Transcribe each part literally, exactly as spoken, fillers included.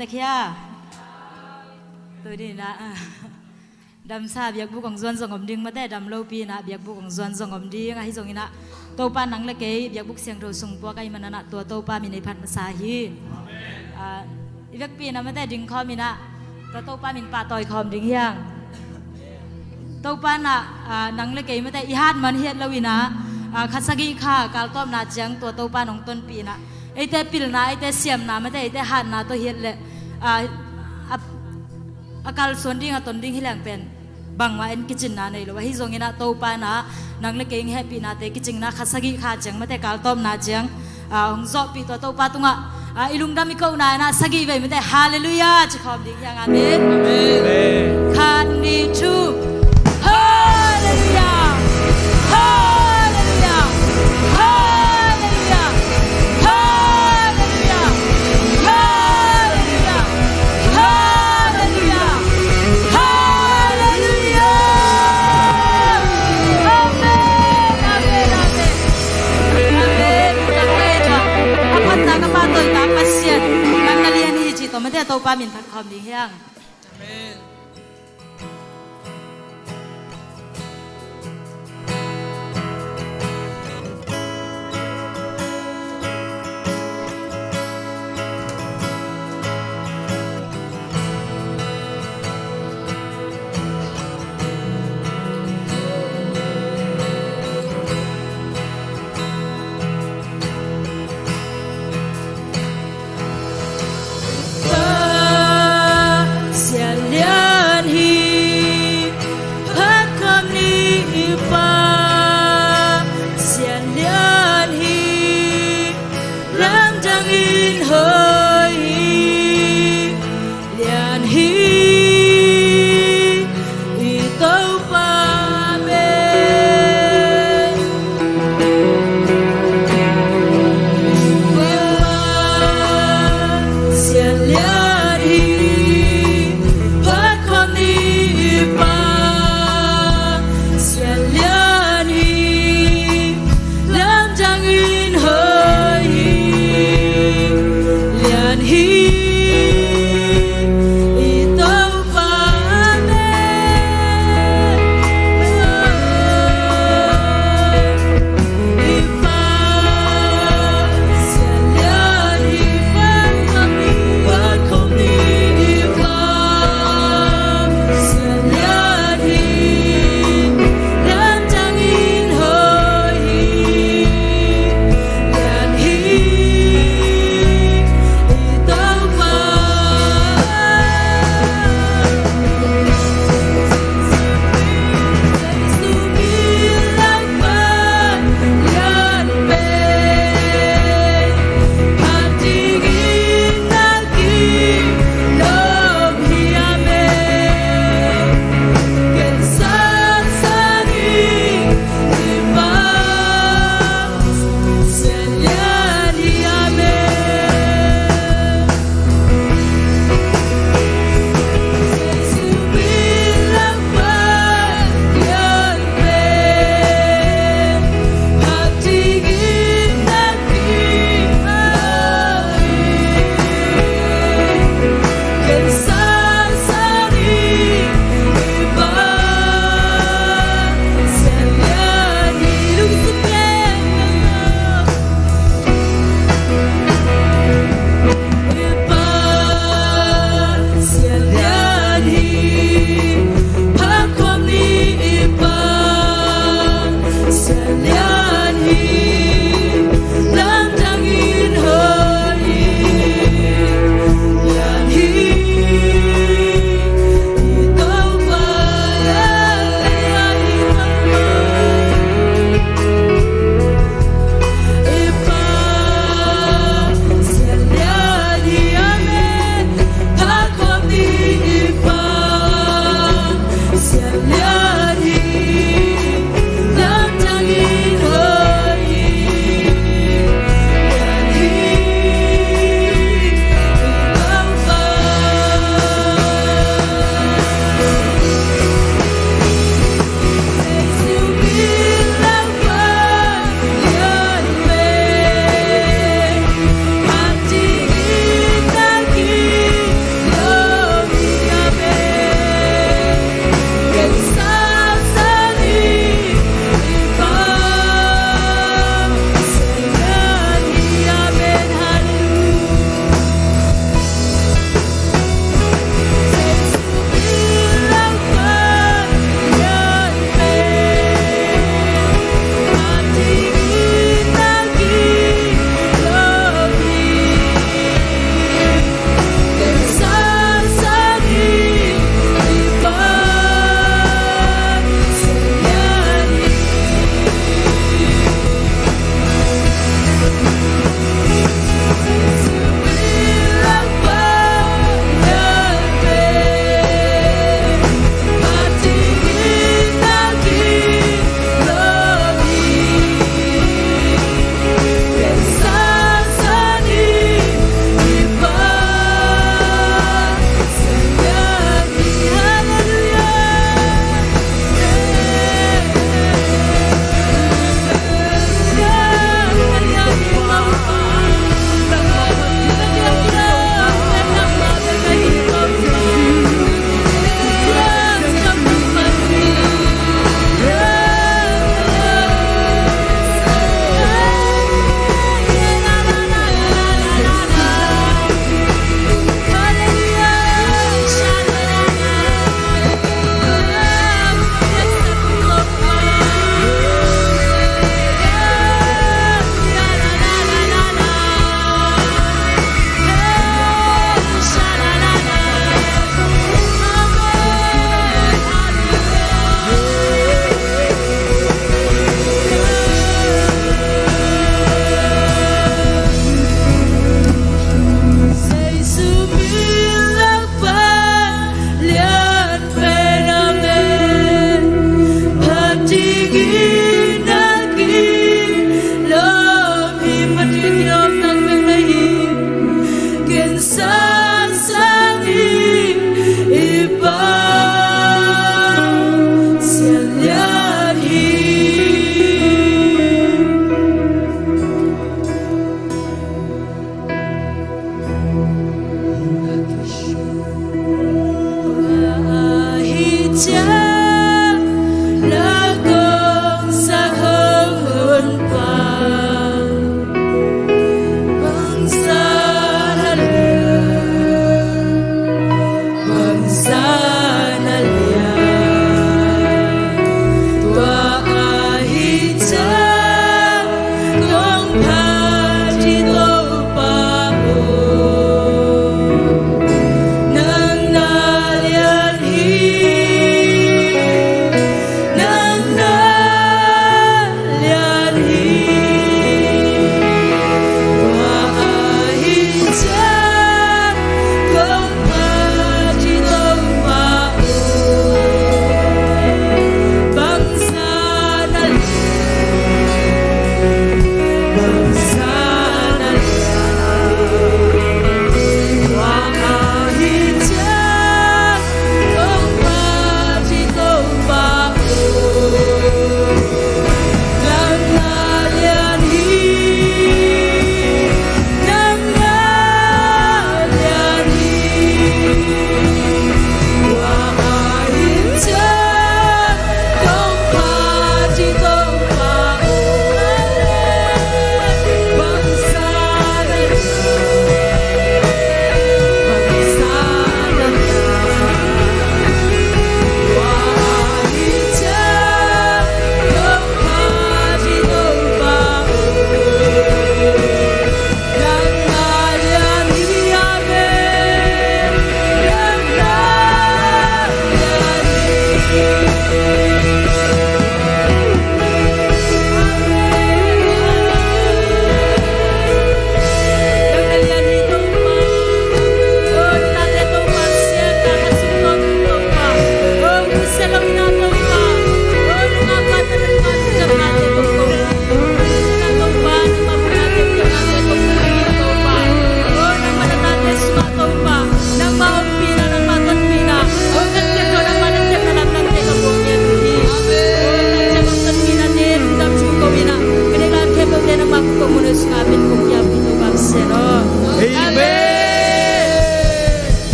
Takhia. Tuni inah, ah, damsa biakbuk hong zuan zong om ding, mate, dam lopi inah biakbuk hong zuan zong om ding. Ahi zong inah Topa nang le kei biakbuk siangtho sung puak ahih manin ah tua Topa min ei phat masa hi. Ah, i vekpi inah, mate, ding khawm inah tua Topa min pahtawi khawm ding hi hang. Topa inah, ah, nang le kei, mate, i hat man hi het lo inah, ah, kha sagih kha kaltawpna ciang tua Topa in hong tonpih inah, eite pilna, eite siamna, mate, eite hatna tawh hi het leh, ah, a, a kalsuan ding, a ton ding hi leng pen bangmah in kicinna nei lo. Ahi zong inah Topa inah nang le kei hong hehpihnate kicingna kha sagih kha ciang, mate, kaltawpna ciang, ah, hong zawhpih tua Topa tungah, ah, i lungdam i kohna inah sagih vei, mate, Halleluiah ci khawm ding hi hang. Amen. Amen. Khat, nih, thu. Halleluiah. Halleluiah. Halleluiah. Halleluiah. Halleluiah. Halleluiah. Halleluiah. Amen. Amen. Amen. Amen. Taktak tua a phatna ka pahtawi tak Pasian, nang na lian hi ci tawh, mate, Topa min phat khawm ding hi hang. Amen.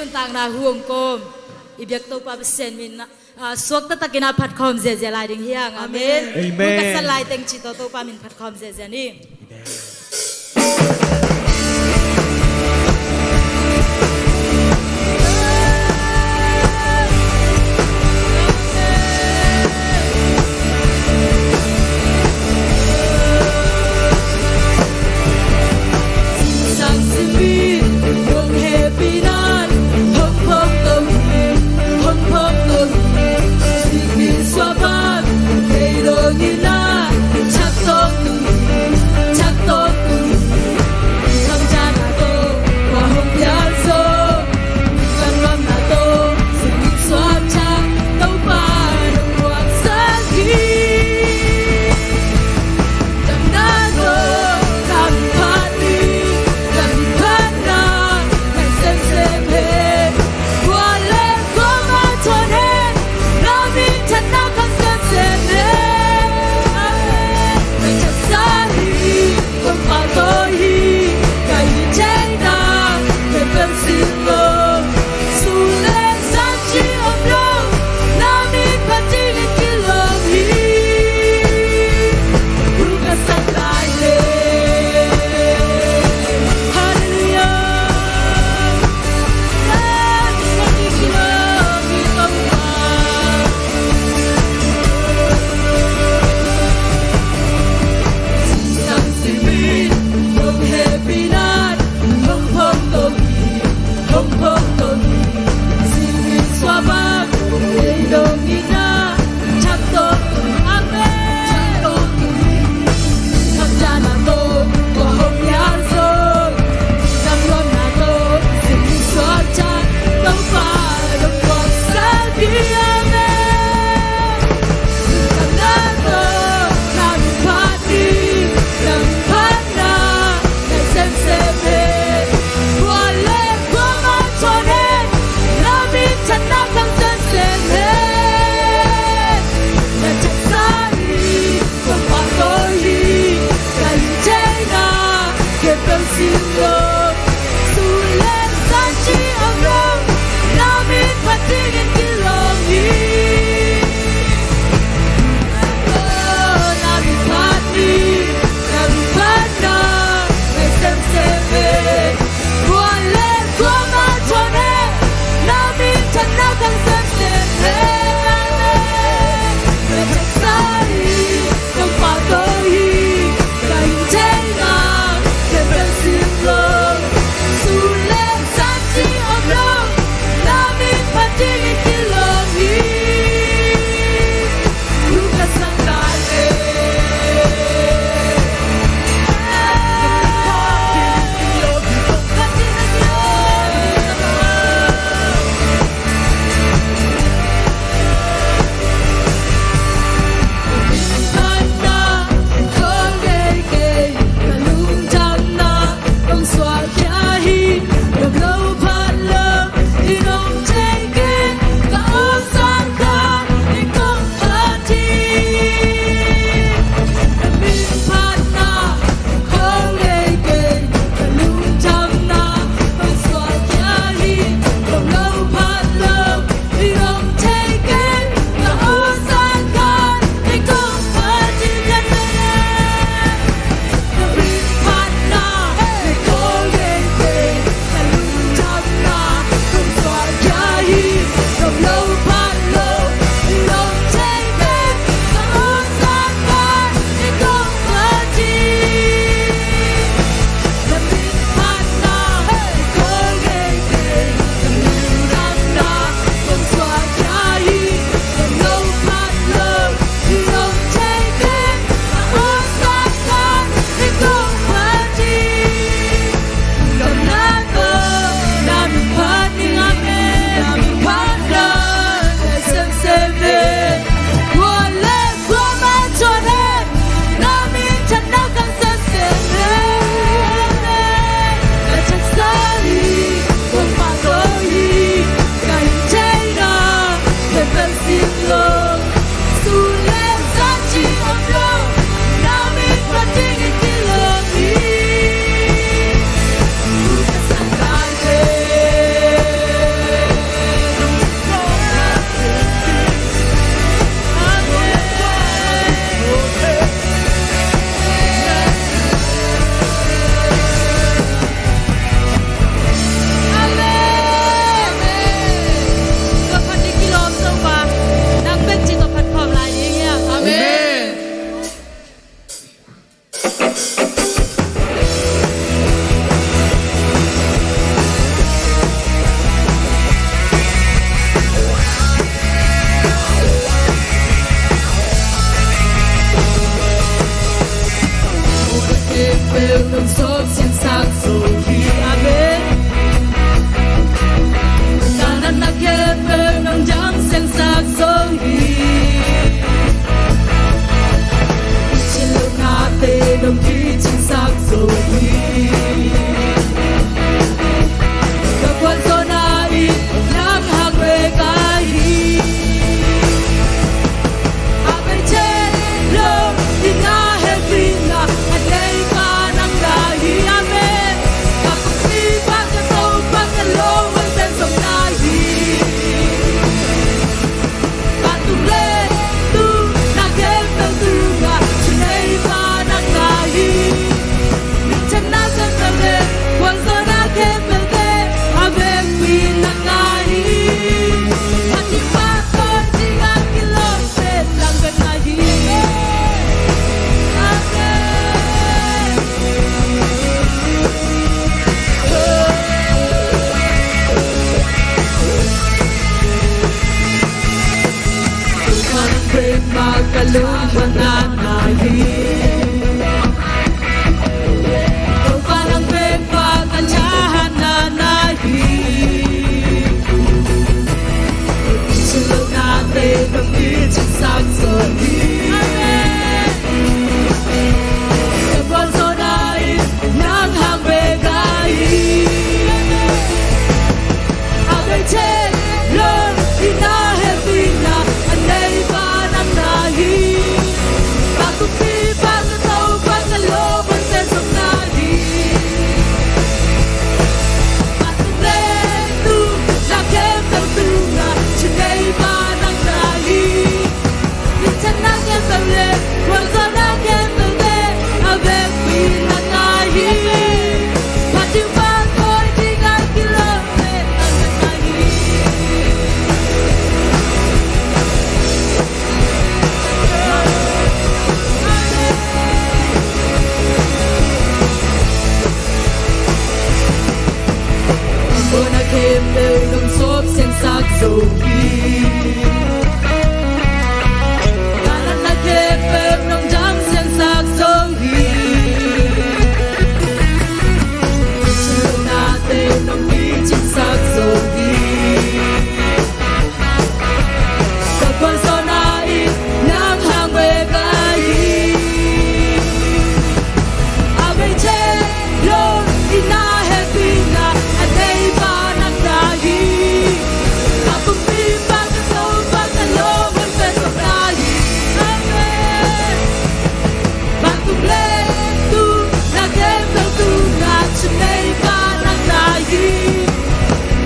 Nuntakna hu hong kawm i biak Topa Pasian min ah, suakta takin a phatkhawm ziazia lai ding hi hang. Amen. Amen. Hu ka san lai teng cih tawh Topa min phatkhawm ziazia ni. Nong sawp siangsak zo hi. Amen. Kanaan na khempeuh nong dam siangsak zo hi. Cin lo nate nong kicingsak zo hi. Ka khualzawhna in nang hang bek ahi. A bei thei lo, i na hehpihna a nei pa nang na hi. Amen. Ka kumpipa, ka Topa, ka lawm pen zong na hi. Vantung le tung na khempeuh tungah thuneipa nang na hi. Minthanna khempeuh le khualzawhna khempeuh te a vekpi nang na hi. A kipak tawi dingin kilawm pen nang bek na hi. Amen. Topa nang bek mah ka lungmuanna na hi. Topa nang bek mah ka thahatna na hi. Cin lo nate nong kicingsak zo hi. Amen. Ka khualzawhna in nang hang bek ahi. A bei thei lo, i na hehpihna a nei pa nang na hi. Ka kumpipa, ka Topa, ka lawm pen zong na hi. Vantung le tung na khempeuh tungah thuneipa nang na hi. Minthanna khempeuh le khualzawhna khempeuh te a vekpi nang na hi. Vantung pan tawi dingin kilawm pen nang bek na hi. Amen. Vantung na khempeuh nong sawp siangsak zo hi. Kanaan na khempeuh nong dam siangsak zo hi. Cin lo nate nong kicingsak zo hi. Ka khualzawhna in nang hang bek ahi. A bei thei lo, i na hehpihna a nei pa nang na hi. Ka kumpipa, ka Topa, ka lawm pen zong na hi. Amen. Vantung le tung na khempeuh tungah thuneipa nang na hi.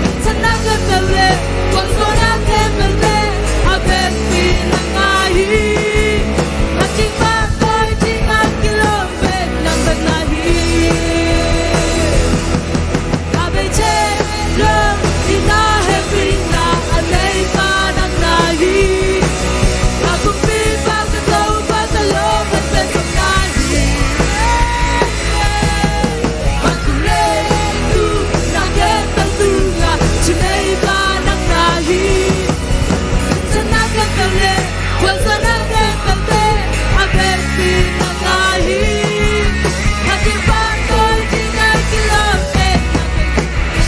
Minthanna khempeuh le khualzawhna khempeuh te a vekpi nang na hi. A kipak tawi dingin kilawm pen nang bek na hi. A bei thei lo, i na hehpihna a nei pa nang na hi. Ka kumpipa, ka Topa, ka lawm pen zong na hi. Vantung le tung na khempeuh tungah thuneipa nang na hi. Minthanna khempeuh le khualzawhna khempeuh te a vekpi nang na hi. A kipak tawi dingin kilawm pen nang bek na hi.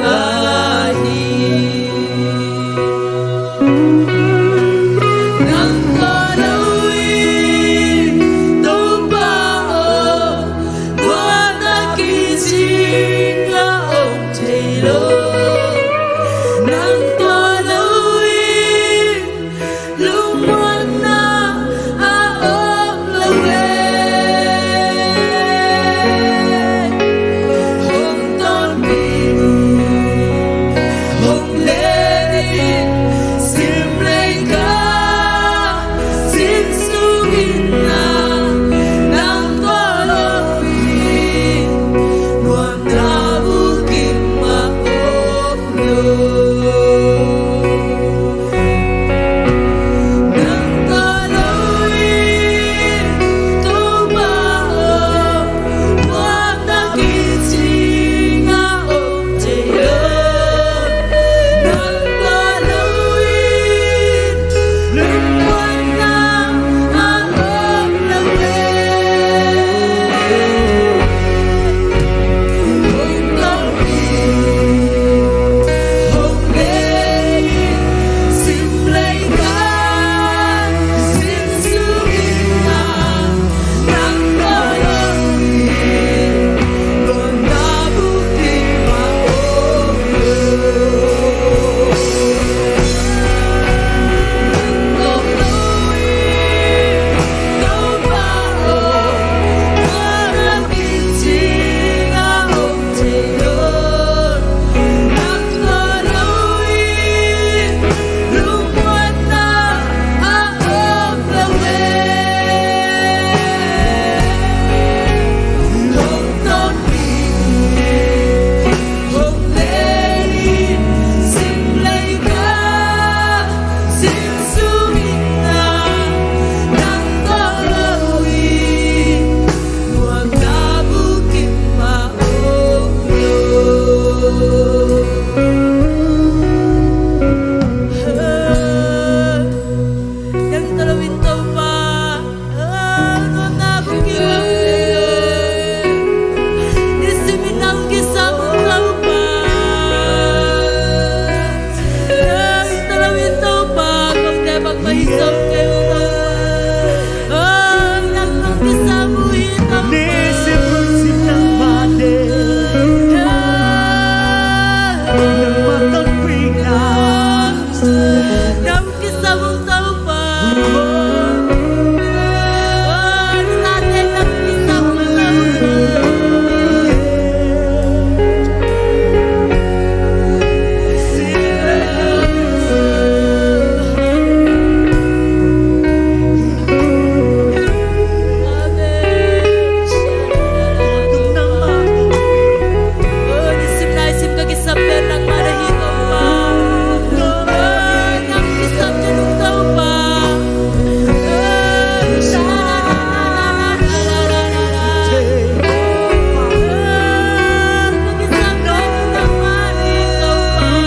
lai hi. Nang tawh lo in Topa aw, guahna kicing a om thei lo. Nang tawh lo in lungmuanna a om lo e. Hong tonpih in, hong len in, simleika sin sung in na, nang tawh lo in, muanna bukim a om lo. Nang tawh lo in Topa, ah, nuamna bukim a om lo. Nisimin nang kisam ung Topa. Nang tawh lo in Topa, kote bangmah hi zo kei uh Topa. Ah, nang nong kisam uh hi Topa. Nisimin nang mah de. Ah, nang mah tawh pina. Nang kisam ung Topa. Amen. Oi, nisim naisim ka kisap pen nangmah na hi Topa. Oi, nang kisap pen ung Topa. Oi, kisap pen nangmah na hi Topa.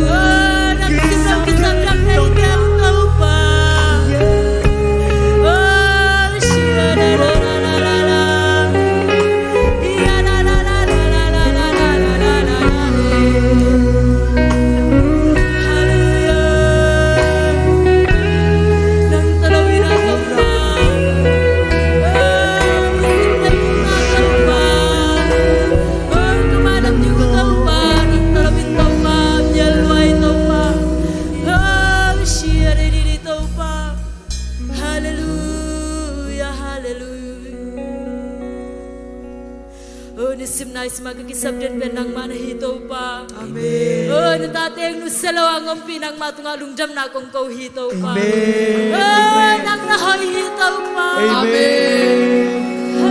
Oi, nang kisap, kisap pen nangmah na hi Topa. Oi, Halleluia, halleluia. Oh, nisim naisim a ka kisap den pen nangmah na hi Topa. Amen. Oh, na tate nusia lo a ngompih nangmah tungah lungdamna kong ko hi Topa. Amen. Oh, nang na hoih hi Topa. Amen. Oh.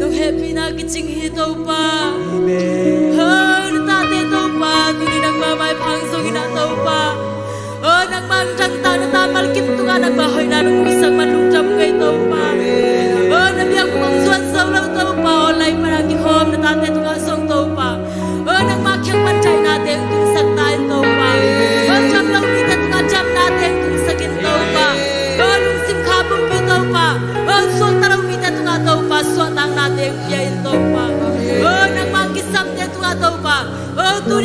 Nong hehpihna kicing hi Topa. Amen. Oh, na tate Topa, tuni nangmah maipha hong zong in ah Topa. Oh, nangmah hong tangtang na ta malkim tungah nangmah hoihna nong musak man lungdam kei Topa. Oh, na biakbuk hong zuan zo lo Topa, online pan a kihawm na tate tungah zong Topa. Oh, nangmah kiang pan daihnate hong tungsak ta in Topa. Oh, dam lo mite tungah damnate hong tungsak in Topa. Oh, lungsim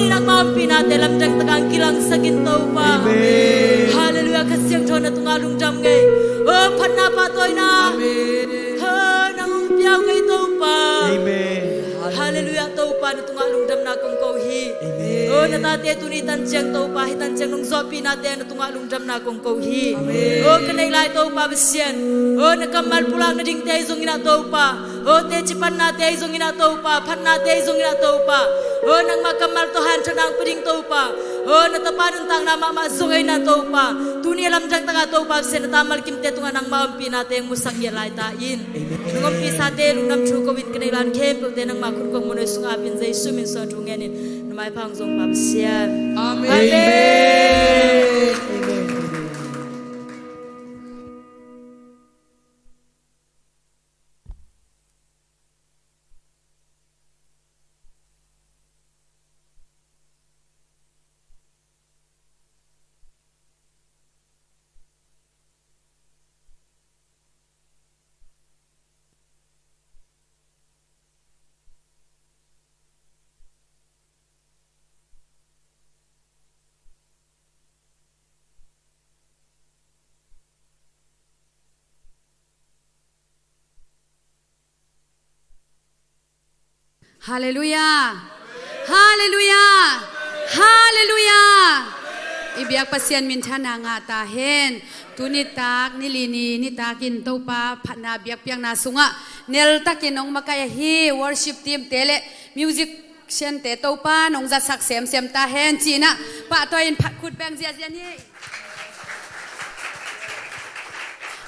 Nangma ompihnate lamdang takin kilangsak in Topa. Amen. Halleluiah. Kha Siangtho na tungah lungdam ngei. O phatna pahtawina. Amen. Ha, nang hong pia uh ngei Topa. Amen. Halleluiah. Topa na tungah lungdamna kong ko hi. Amen. O na tate tuni tan ciang Topa, hih tan ciang nong zawhpihnate na tungah lungdamna kong ko hi. Amen. O ka neih lai Topa Pasian. O na kammal pulak nadingte ahi zongin ah Topa. O teci pannate ahi zongin ah Topa, phatnate ahi zongin ah Topa. O nangma kammal tawh hanthawn nang pia ding Topa. O na tapa nuntakna mahmah zong ahi na Topa. Tuni a lamdang takin Topa Pasian na ta malkimte tungah nangma ompihnate hong musak ngiat lai ta in. Amen. Nang ompihnate lungdam thu ko in ka neih lai khempeuhte nangma khut kong muanhuai sungah ap in Jesu min suang thu ngen in. Na maipha hong zong Pa Pasian. Amen. Amen. Amen. Halleluiah. Halleluiah. Halleluiah. I biak Pasian minthanna ngah ta hen. Tu nitak, ni li ni, nitakin Topa phatna biakpiakna sungah neltakin hong makaih ahi worship team te le music siante Topa nong zatsak semsem ta hen ci-in ah pahtawi in phat khut beng ziazia ni.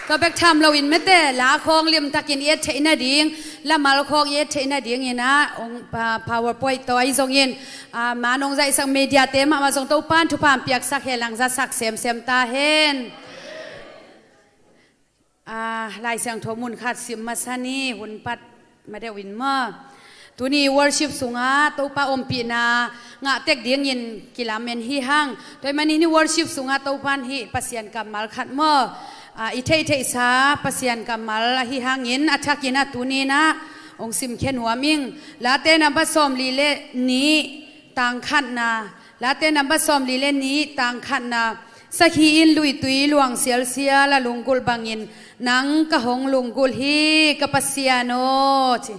Tua bek tham loin mate, la khawng limtakin i et theih nading, lamal khawng i et theih nadingin ah hong, ah, PowerPoint tawh ahi zongin, ah, ma nong zaihsak mediate mahmah zong Topa in thupha hong piaksak hen lang zatsak semsem ta hen. Ah, Lai Siangtho mun khat sim masa ni, hun pat ma deuh in maw. Tuni worship sungah Topa ompihna ngah tek dingin kilamen hi hang. Tua ahih manin hih worship sungah Topa in hih Pasian kammal khat maw, ah, i theihtheihsa Pasian kammal ahi hangin a thakin ah tuni-in ah hong simkhia nuam ing. Late nambat sawmli le nih, tang khatna, Late nambat sawmli le nih, tang khatna, sakhi in luitui luang sialsial a lunggulh bangin nang ka hong lunggulh hi, ka Pasian aw, ci.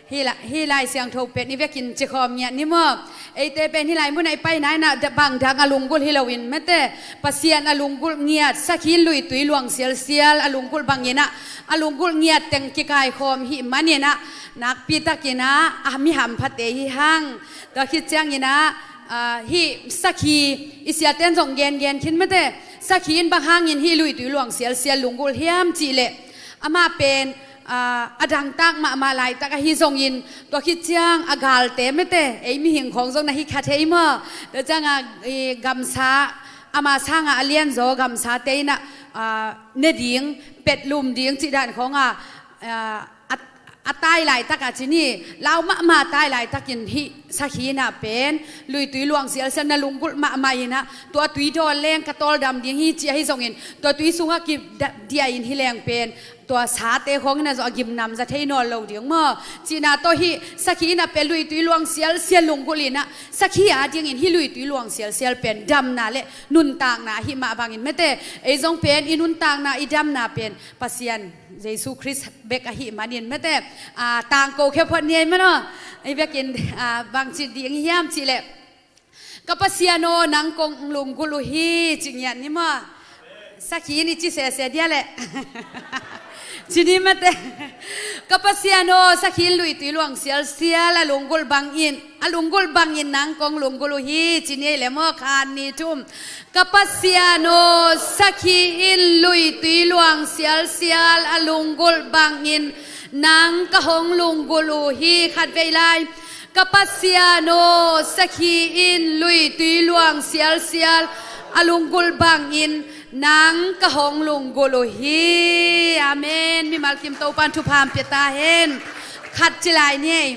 Hih la-, hih Lai Siangtho pen i vekin cikhawm ngiat ni maw. Eite pen hih lai munah i paina in ah da-, bangdang a lunggulh hi loin mate, Pasian a lunggulh ngiat, sakhi in luitui luang sialsial a lunggulh bangin ah, a lunggulh ngiat teng kikaikhawm hih manin ah, nakpitakin ah, a mi hamphate hi hang. Tua khit ciangin ah, ah, hih sakhi, i siate'n zong gengen khin mate, sakhi in bang hangin hih luitui luang sialsial lunggulh hiam cih leh, amah pen, ah, a dangtak mahmah laitak ahi zongin, tua khit ciang a galte mate, ei mihing khawng zong na hi kha thei maw. Tua ciangah, i gamsa, ama sangah a lianzaw gamsate in ah, ah, ne ding, pet lum ding cih dan khawngah, ah, a, a tai laitak a ci ni, lau mahmah tai laitakin hih sakhi in ah pen luitui luang sialsial na lunggulh mahmah in ah, tua tui dawn leng ka tawldam ding hi ci ahi zongin, tua tui sungah kidia in hi leng pen tua sate khawng in ah zong a gimnam za thei nawn lo ding maw. Cihna tawh hih sakhi in ah pen luitui luang sialsial lunggulh in ah, sakhi a dingin hih luitui luang sialsial pen damna le nuntakna ahi mah bangin mate, ei zong pen i nuntakna i damna pen Pasian Jesu Khrist bek ahih manin mate, ah, tangko khia phot ni ei maw. I vekin, ah, bangci ding hiam cih leh, ka Pasian aw, nang kong lunggulh uh hi, ci ngiat ni maw. Sakhi in i ci sese dia leh. Ci ni mate. Ka Pasian aw, sakhi in luitui luang sialsial a lunggulh bangin, a lunggulh bangin nang kong lunggulh uh hi, ci ni ei le maw, khat, nih, thum. Ka Pasian aw, sakhi in luitui luang sialsial a lunggulh bangin nang ka hong lunggulh uh hi, khatvei lai. Ka Pasian aw, sakhi in luitui luang sialsial a lunggulh bangin nang ka hong lunggulh uh hi. Amen. Mimal kim Topa'n thupha hong pia ta hen. Khat ci lai ni ei.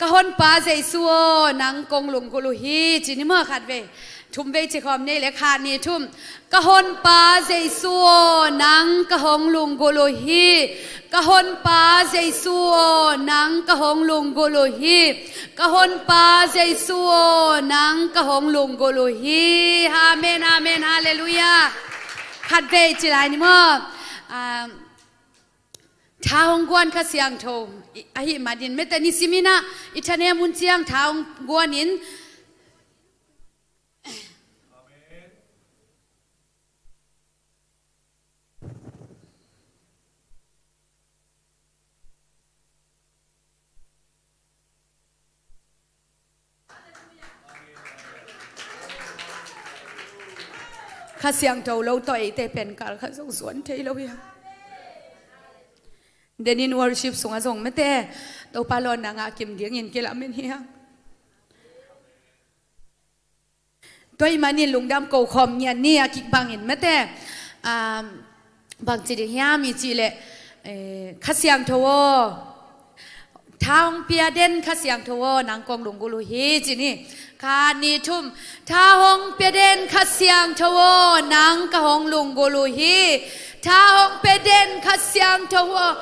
Ka honpa Jesu aw, nang kong lunggulh uh hi, ci ni maw khatvei. Thum vei ci khawm ni ei le, khat, nih, thum. Ka honpa Jesu aw, nang ka hong lunggulh uh hi. Ka honpa Jesu aw, nang ka hong lunggulh uh hi. Ka honpa Jesu aw, nang ka hong lunggulh uh hi. Amen, amen, halleluiah. Khat vei ci lai ni maw? Ah, tha hong guan Kha Siangtho i, ahih manin, mete, nisim in ah i thanem hun ciang tha hong guan in. Kha Siangtho lo tawh eite pen kal khat zong zuan thei lo hi hang. Den in worship sungah zong, mete, Topa lawnna ngah kim dingin kilamen hi hang. Tua ahih manin lungdam ko khawm ngiat ni, a kik bangin, mete. Um, bang ci ding hiam i cih leh, eh, Kha Siangtho aw, tha hong pia den Kha Siangtho aw, nang kong lunggulh uh hi, ci ni. Khat, nih, thum. Tha hong pia den Kha Siangtho aw, nang ka hong lunggulh uh hi. Tha hong pia den Kha Siangtho aw,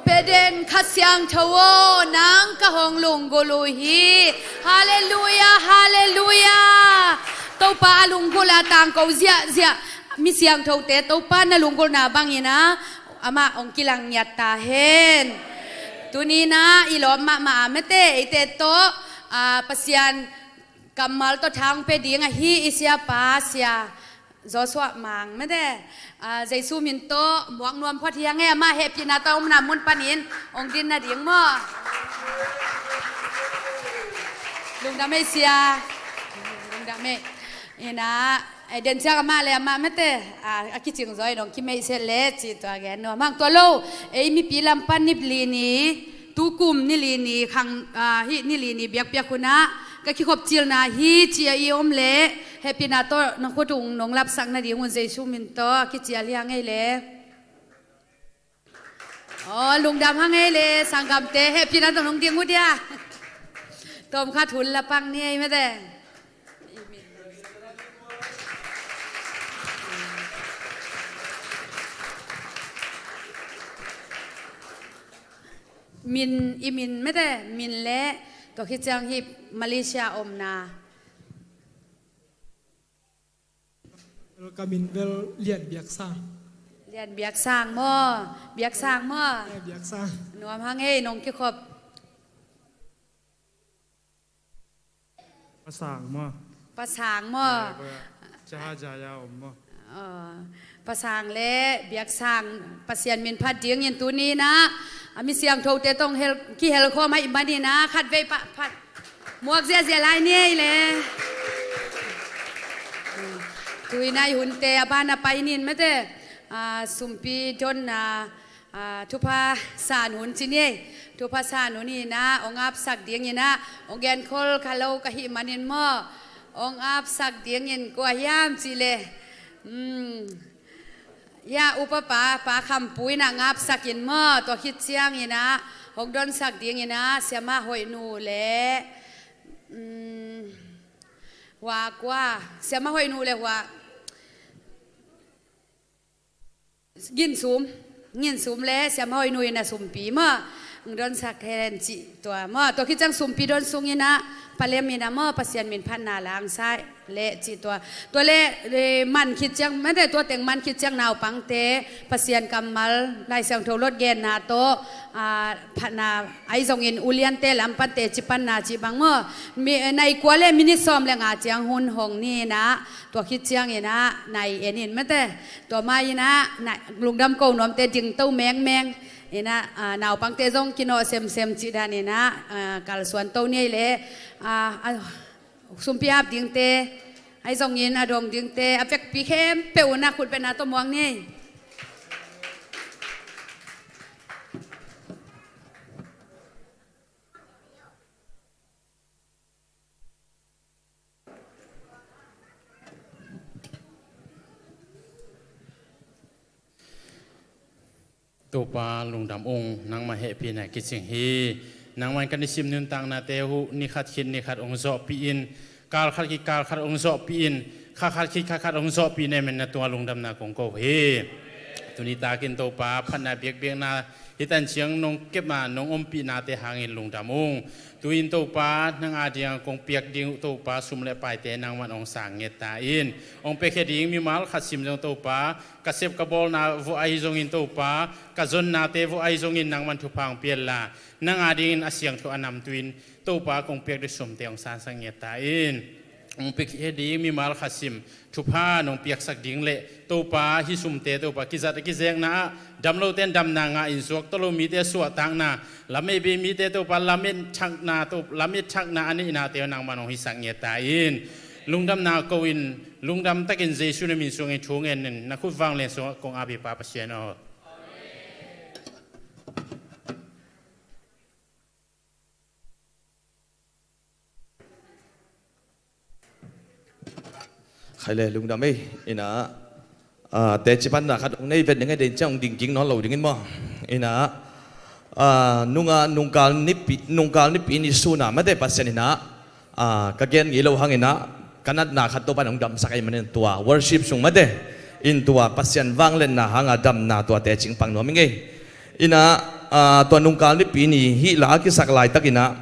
pia den Kha Siangtho aw, nang ka hong lunggulh uh hi. Halleluiah, halleluiah. Topa a lunggulh a tangko ziahziah mi siangthote Topa na lunggulhna bangin ah amah hong kilang ngiat ta hen. Tuni in ah i lawm mahmah a, mete, eite tawh, ah, Pasian kammal tawh tha hong pia ding ahi i siapa, Sia Joshua Mang, mete, ah, Jesu min tawh muak nuam phot hi hang e, amah hehpihna tawh omna mun panin hong din nading maw? Lungdam ei, Sia. Lungdam ei. In ah, eh, den ciang amah le amah, mete, ah, a kicing zaw in hong kimeihset leh cih tua gen nuam hang. Tua lo, ei mipi lam pan ni li ni, tukum ni li ni, khang, ah, hih ni li ni biakpiak hun ah ka kikhop cilna hi ci-a i om leh, hehpihna tawh na khut ung nong lapsak nading un Jesu min tawh kicial hi hang ei le. Aw, lungdam hang ei le, sanggamte, hehpihna tawh nong ding uh dia. Tawmkhat hun la pang ni ei, mete. Min, i min, mete, min le, tua khit ciang hih Malaysia omna. Ka min bel Lian Biak Sang. Lian Biak Sang maw? Biak Sang maw? Eh, Biak Sang. Nuam hang ei, nong kikhop. Pa Sang maw? Pa Sang maw? Eh, pa Cahajaya om maw? Aw, Pa Sang le Biak Sang, Pasian min phat dingin tuni in ah, a mi siangthote tawh hong hel, kihel khawm ahih manin ah, khat vei pah, phat muak ziahziah lai ni ei le. Tu-in ah i hunte a ban a pai nin, mete, ah, sumpi donna, ah, thupha san hun ci ni ei. Thupha san hun hi in ah, hong apsak dingin ah, hong genkhol kha lo ka hih manin maw, hong apsak dingin kua hiam cih leh, um, ya, upapa, Pa Kham Pu in ah hong apsak in maw, tua khit ciangin ah hong donsak dingin ah Siamah Hoih Nu le, um, hua kua, Siamah Hoih Nu le hua Gin Sum, Gin Sum le Siamah Hoih Nu in ah sumpi maw, hong donsak hen cih tua maw. Tua khit ciang sumpi don sungin ah Pa Lem in ah maw, Pasian min phatna la hong sa leh cih tua. Tua le, eh, man khit ciang, mete, tua teng man khit ciang naupangte Pasian kammal, Lai Siangtho lot genna tawh, ah, phatna ahi zongin uliante lam pante ci panna cih bang maw. Mi, eh, nai kua le minit sawm le nga ciang hun hong ni in ah, tua khit ciangin ah nai en in, mete. Tua ma in ah, na, lungdam ko nuamte dingto mengmeng in ah, ah, naupangte zong kinawh semsem cih danin ah, ah, kalsuanto ni ei le, ah, ah, sumpi ap dingte, ahi zongin a dong dingte, a vekpi khempeuh un ah khutbetna tawh muak ni ei. Topa lungdam ung, nangmah hehpihna kicing hi. Nangman ka nisim nuntaknate uh ni khat khit ni khat hong zawhpih in, kal khat khit kal khat hong zawhpih in, kha khat khit kha khat hong zawhpih in, amen, na tungah lungdamna kong ko hi. Tuni takin Topa, phatna biakbiakna hih tan ciang nong kep a nong ompihnate hangin lungdam ung. Tu-in Topa, nang adingin kong piak ding uh Topa, sum le paite nangman hong sang nget ta in. Hong piakhia ding mimal khat sim zong Topa, ka sep ka bawlna vuah ahi zongin Topa, ka zonnate vuah ahi zongin nangman thupha hong pia inla, nang adingin a siangtho a namtui in Topa, kong piak ding sumte hong sangsak nget ta in. Hong piakhia ding mimal khat sim thupha nong piaksak ding le Topa, hih sumte Topa, kizat a kizekna ah, dam lote in damna ngah in, suakta lo mite suahtakna, lamet bei mite Topa, lamet thakna, Topa, lamet thakna a neihnate uh nangman hong hisak nget ta in. Lungdamna ko in, lungdam takin Jesu na min sungin thu ngen in, na khut vanglian sungah kong ap hi Pa Pasian aw. Khai le lungdam ei, ina, ah, teci panna khat hong nei vet ning e, den ciang hong ding ging nawn lo dingin maw. Ina, ah, nunga, nungkal nipi, nungkal nipi ni suna mate Pasian ina, ah, ka gen ngei lo hang ina, ka natna khat Topa in hong damsak ei manin tua worship sung mate, in tua Pasian vangliatna hanga damna tua tecing pang nuam ing ei. Ina, ah, tua nungkal nipi ni hih la a kisak laitak ina,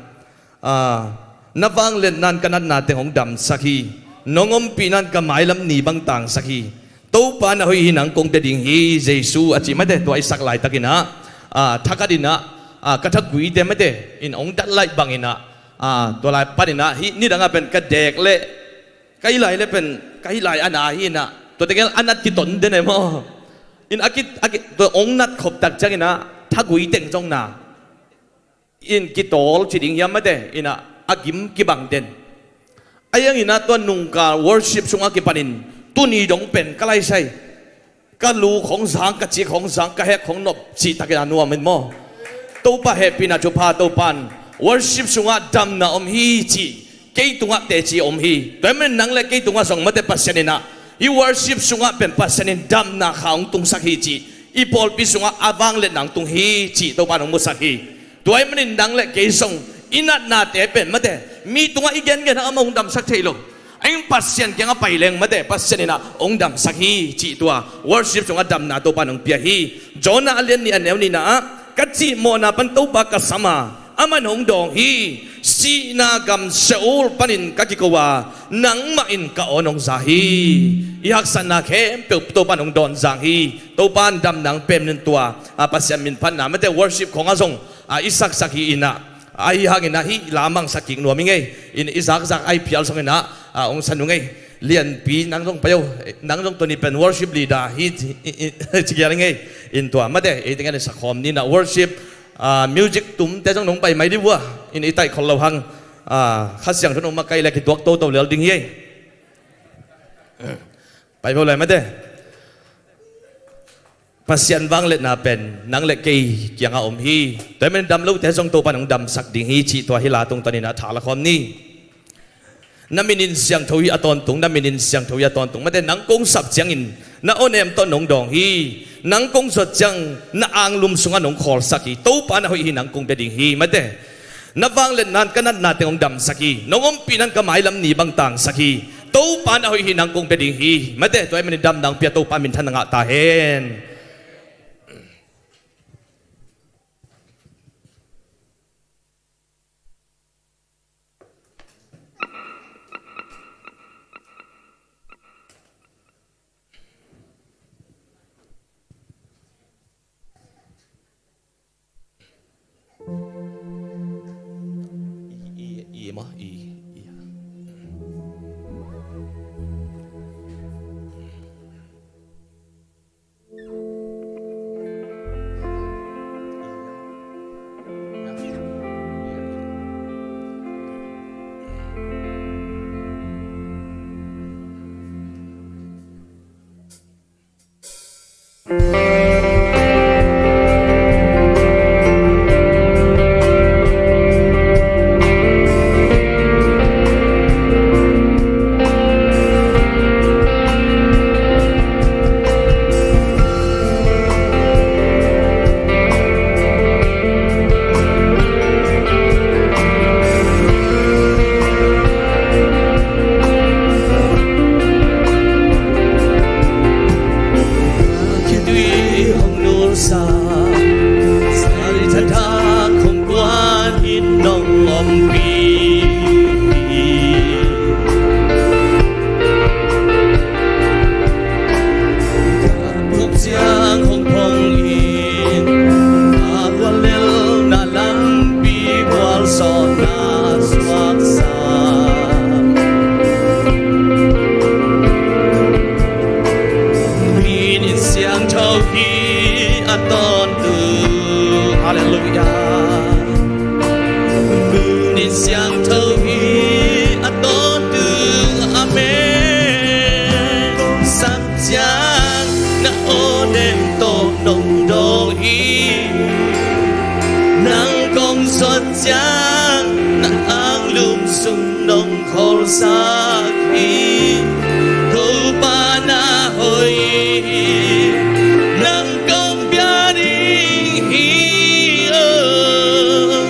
ah, na vangliatna in ka natna teng hong damsak hi. Nong ompihna in ka mailam ni bang tangsak hi. Topa na hoih hi, nang kong pia ding hi Jesu a ci mate, tua i sak laitak ina, ah, thakhat ina, ah, ka thaguite mate in hong dat laih bang ina, ah, tua lai pan ina hih nidang a pen ka dek le ka hih lai le pen ka hih lai a na hi ina, tua tegel a nat kiton den e maw. In a ki, a ki, tua hong nat khop tak ciang ina thagui teng zong na in kitawl ci ding hiam mate, ina a gim kibang den. A hiang ina tua nungkal worship sungah kipanin tuni dong pen ka laisai, ka lu khong zang, ka cik khong zang, ka hek khong nop cih takin a nuam in maw. Topa hehpihna thupha, Topa in worship sungah damna om hi cih kei tungah teci om hi. Tua hi manin nang le kei tungah zong mate Pasian ina hih worship sungah pen Pasian in damna kha hong tungsak hi cih, i pawlpi sungah a vangliatna hong tung hi cih Topa in hong musak hi. Tua hi manin nang le kei zong i natnate pen mate mi tungah i gengen hang amah hong damsak thei lo. A in Pasian kiangah pai leng mate Pasian ina hong damsak hi cih tua worship sungah damna Topa in hong pia hi. Jonah a lian nih a neu nihna ah, ka cihmawhna pan Topa ka sam a, amah in hong dawng hi. Sihna gam Sheol panin ka kiko a, nangmah in ka awn hong za hi. I haksatna khempeuh Topa in hong dawn zang hi. Topa in damna hong pia manin tua, a, Pasian min phatna mate worship khong ah zong, a, i saksak hi ina, a, ahi hang ina hih la mangsak kik nuam ing ei. In i zakzak a i phial zong ina, a, hong sa nung ei. Lianpi nang zong pai o, nang zong tuni pen worship leader hi, i, i, ci kial ing ei. In tua mate ei teng in i sakhawm ni ina worship, a, music tumte zong nong pai mai di vua. In i taih khol lo hang, a, Kha Siangtho nong makaih le kituak toto lel ding hi ei. Pai vo lai mate. Pasian vangliatna pen nang le kei kiangah om hi. Tua hi manin dam lote zong Topa in hong damsak ding hi cih tua hih la tungtawn ina tha la khawm ni. Na min in siangtho hi a tawntung, na min in siangtho hi a tawntung. Mate nang kong sap ciangin na awnem tawh nong dawng hi. Nang kong zuat ciang na anglum sungah nong khawlsak hi. Topa na hoih hi, nang kong pia ding hi. Mate na vangliatna in ka natna teng hong damsak hi. Nong ompihna in ka mailam ni bang tangsak hi. Topa na hoih hi, nang kong pia ding hi. Mate tua hi manin damna hong pia Topa minthan na ngah ta hen. sak hi. Topa na hoih hi, nang kong pia ding hi. Oh.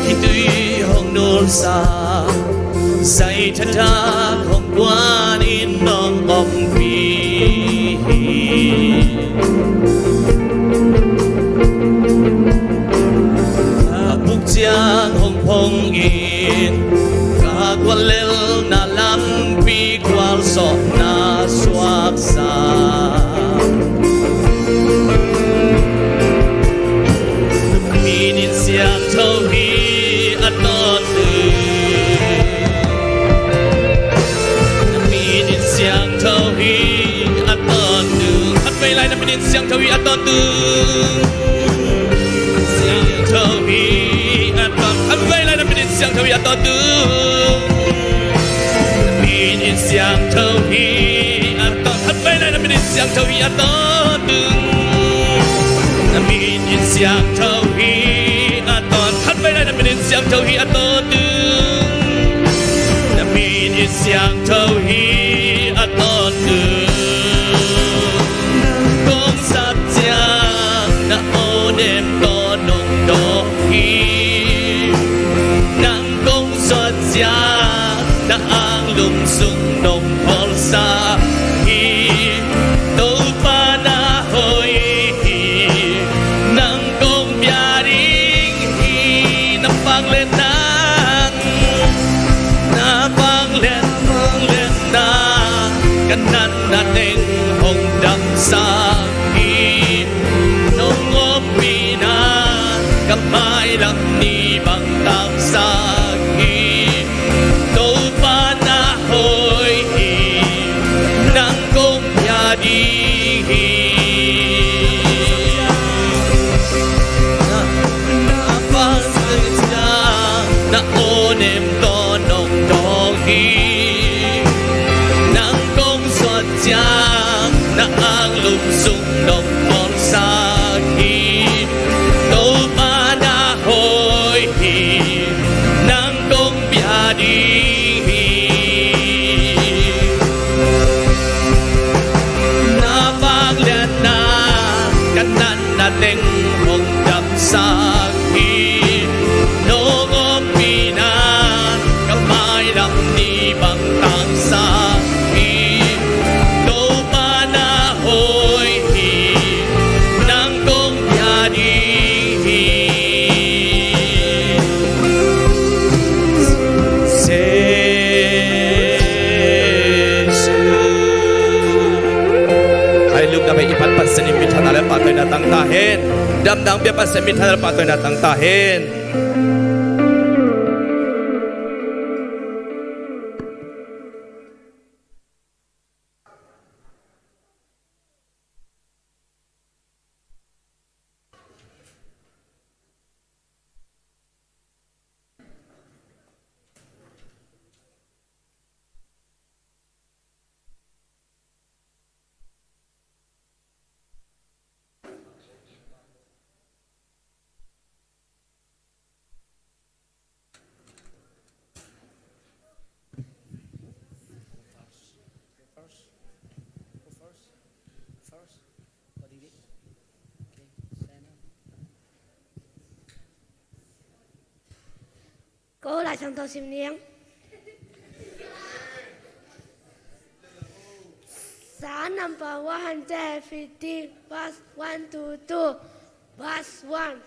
Khitui hong nulsa, zai thatak hong puanin nong ompih hi. A buk ciang hong phong in, ka guallelhna lampi gualzawhna suaksa. Minin siangtho hi a tawntung. Minin siangtho hi a tawntung. Khatvei lai na minin siangtho hi a tawntung. Siangtho hi a tawn. Khatvei lai na minin siangtho hi a tawntung. Minin siangtho hi a tawn. Khatvei lai na minin siangtho hi a tawntung. Na minin siangtho hi a tawn. Khatvei lai na minin siangtho hi a tawntung. Na minin siangtho hi a tawntung. Nang kong sat ciang na awnem tawh nong dawng hi. Nang kong zuat ciang na anglum sung nong phawlsak hi. Topa na hoih hi, nang kong pia ding hi. Na vangliatna, na vangliat, vangliatna, ka natna teng hong damsak hi. Nong ompihna ka mailam ni bang tangsak hi. Topa na hoih hi, nang kong pia ding hi. Na, na vangliat ciang na awnem tawh nong dawng hi. Nang kong zuat ciang na anglum sung nong phawlsak hi. Topa na hoih hi, nang kong pia ding hi. Na vangliatna ka natna teng hong damsak hi. Nong ompihna ka mailam ni bang tangsak hi. Topa na hoih hi, nang kong pia ding hi. Jesu. Hallelujah. Pai i Pasian in minthanna le pahtawina tang ta hen. Damna hong pia Pasian minthanna le pahtawina tang ta hen. Ko Lai Siangtho sim ni ing. Psalm number one hundred fifty, verse one to two. Verse one.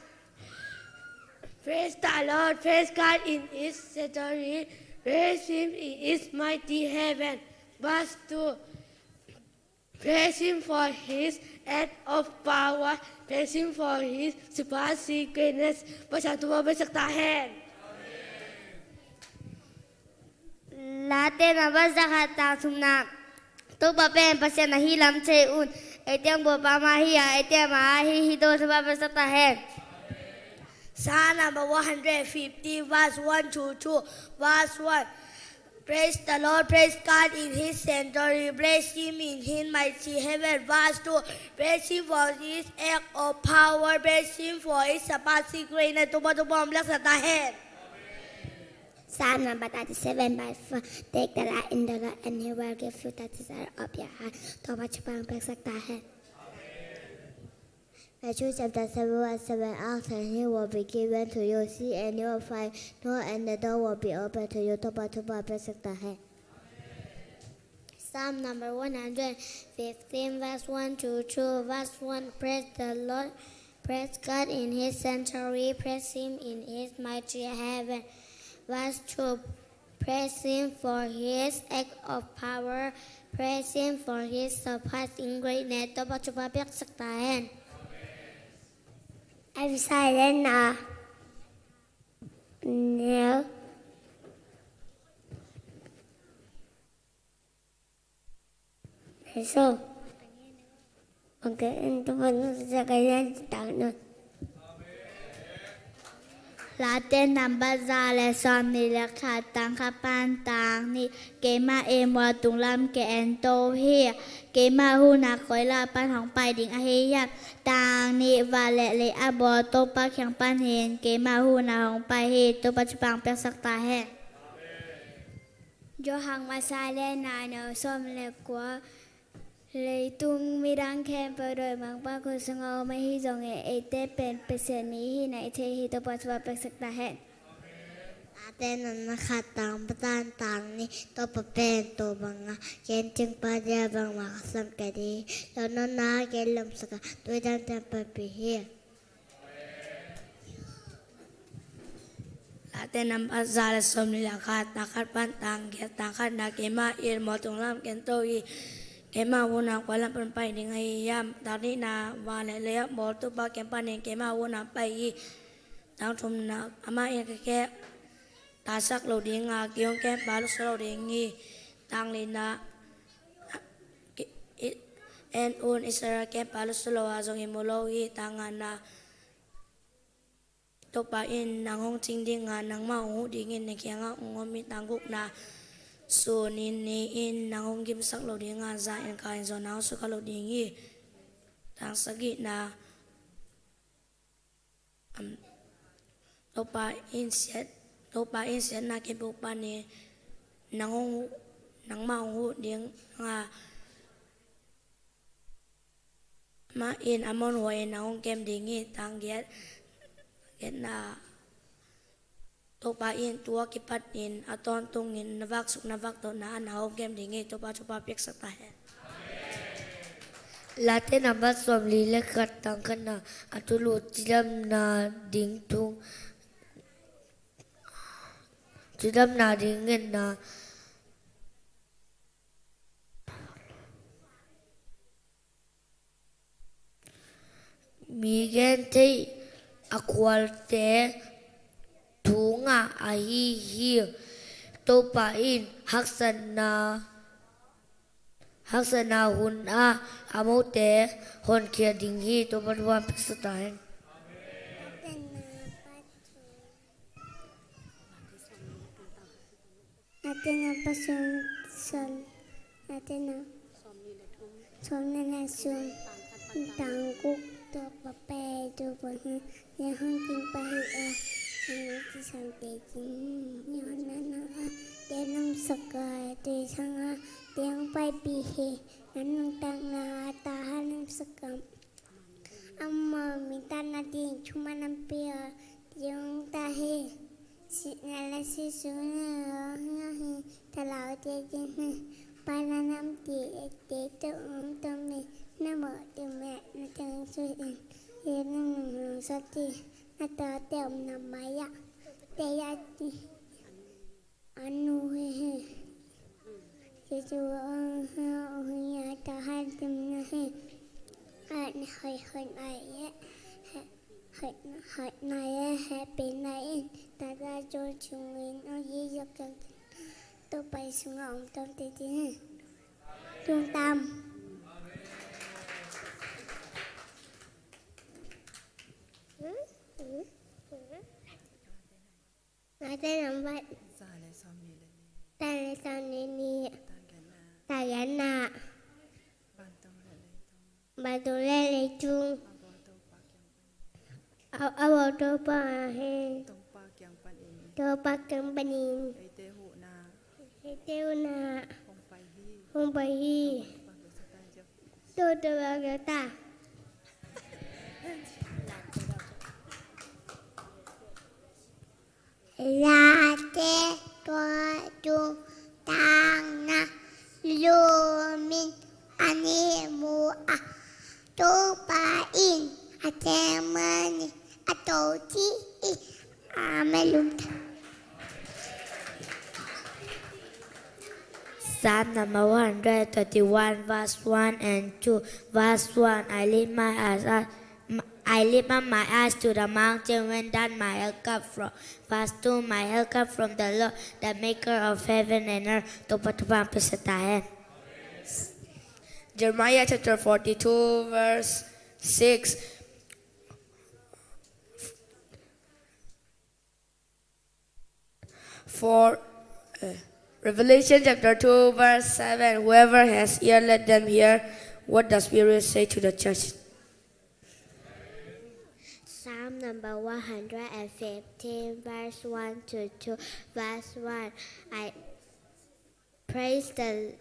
Praise the Lord, praise God in his sanctuary, praise him in his mighty heaven. Verse two. Praise him for his act of power. Praise him for his surpassing greatness. Pasian thupha piaksak ta hen. Late nambat za khat tang thumna. Topa pen Pasian ahi lam thei un. Eite hong bawl pa mah hi a, eite ama ahi hi. Topa thupha piaksak ta hen. Psalm number one hundred fifty, verse one to two. Verse one. Praise the Lord, praise God in his sanctuary, praise him in his mighty heaven. Verse two. Praise him for his act of power, praise him for his surpassing greatness. Topa thupha hong piaksak ta hen. Psalm number thirty-seven, verse four. Take delight in the Lord and he will give you the desire of your heart. Topa thupha hong piaksak ta hen. Matthew chapter seven, verse seven. Ask and it will be given to you. Seek and you will find. Knock and the door will be open to you. Topa thupha piaksak ta hen. Psalm number one hundred fifteen, verse one to two. Verse one. Praise the Lord. Praise God in his sanctuary. Praise him in his mighty heaven. Verse two. Praise him for his act of power. Praise him for his surpassing greatness. Topa thupha piaksak ta hen. Every silent now. Now. So, okay, and the one who is a guy and down. Late nambat za le sawmnih le khat, tang khat pan tang nih. Keimah in mual tung lam ka en to hi. Keimah hun a koi lam pan hong pai ding ahi hiam? Tang nih. Van le lei a bawl Topa kiang panin keimah hun a hong pai hi. Topa thupha hong piaksak ta hen. Johan masa le nai, neu sawm le kua. Leitung midang khempeuh dawimangpa khutsung a om ahi zongin, eite pen Pasian mi hihna i thei hi. Topa thupha piaksak ta hen. Late nambat khat, tang khat pan tang nih. Topa pen tua banga gen ding pa dia bangmah ka sam ka ding. Lawhnawnna gen lum sak a, tui dang dang paipih hi. Late nambat za le sawmnih le khat, tang khat pan tang giat. Tang khatna. Keimah in mual tung lam ka en to hi. Keimah hun a koi lam pan pai ding ahi hiam? Tang nihna. Van le lei a bawl Topa kiang panin keimah hun a pai hi. Tang thumna. Amah in ka khe tasak lo ding a, kei hong kem pa lutsak lo ding hi. Tang lina. En un, Israel kem pa lutsak lo a zong i mu lo hi. Tang ngana. Topa in nang hong cing ding a, nangmah hong huh dingin na kiangah hong om hi. Tang gukna. Sun in ni in nang hong gimsak lo ding a, zan in ka in zong nang hong sukha lo ding hi. Tang sagihna. Am, Topa in siat, Topa in siatna kibuak panin nang hong, nangmah hong huh ding a, amah in Ammon huai in nang hong kem ding hi. Tang giat, giatna. Topa in tu a kipanin a tawntungin na vaksuk na vakdotna ah nang hong kem ding hi. Topa thupha piaksak ta hen. Late nambat sawmli le khat, tang khatna. A thulu cidamna ding thu, cidamna ding ngetna. Mi gentheih a khualte thu ngah ahi hi. Topa in haksatna, haksatna hun ah a mote honkhia ding hi. Topa thupha piaksak ta hen. Late nambat sawm, sawm, Late nambat sawmnih le thum, tang guk. Topa pen tua banga gen ding pa hi a, nang ci sam te cin, nang na na a, te nang sak a, te sang a, te ang paipih hi. Nang nang tang na ta ha nang sak a. Amah minthanna ding thuman lampi ah ding ta hi. Sihna le sih sung na hi. Thalaute ding hi. Paina namte te to um to mi. Na mawh tu me na teng su in. Ye na nung nung sa ti. Na to te um na maya. Te ya ti. Anu hi hi. Jesu aw, hong hia ta han tum na he. An hoi hoi nai ye. Hoi hoi nai ye, happy nai in. Ta ta jo chung in ong yi yok yok. To pai sung ong tom te te he. Tung tam. Late nambat. Za le sawm ni le ni. Za le sawm ni ni. Tagianna. Tagianna. Vantung le leitung. Vantung le leitung. A bawl Topa kiang panin. A, a bawl Topa a he. Topa kiang panin. Topa kiang panin. Eite huhna. Eite huhna. Hong pai hi. Hong pai hi. Topa kiang panin. Topa kiang panin. Late tua tung tang na lumin a ni mu a Topa in a teng mani a to ci i a melum ta. Psalm number one hundred thirty-one, verse one and two. Verse one, I lift my eyes up, I lift up my eyes to the mountain, when does my help come from? Verse two, my help come from the Lord, the maker of heaven and earth. Topa, Topa, Topa, Topa. Jeremiah chapter forty-two, verse six. For, uh, Revelation chapter two, verse seven, whoever has ear, let them hear what the Spirit say to the church. Psalm number one hundred and fifteen, verse one to two. Verse one, I praise the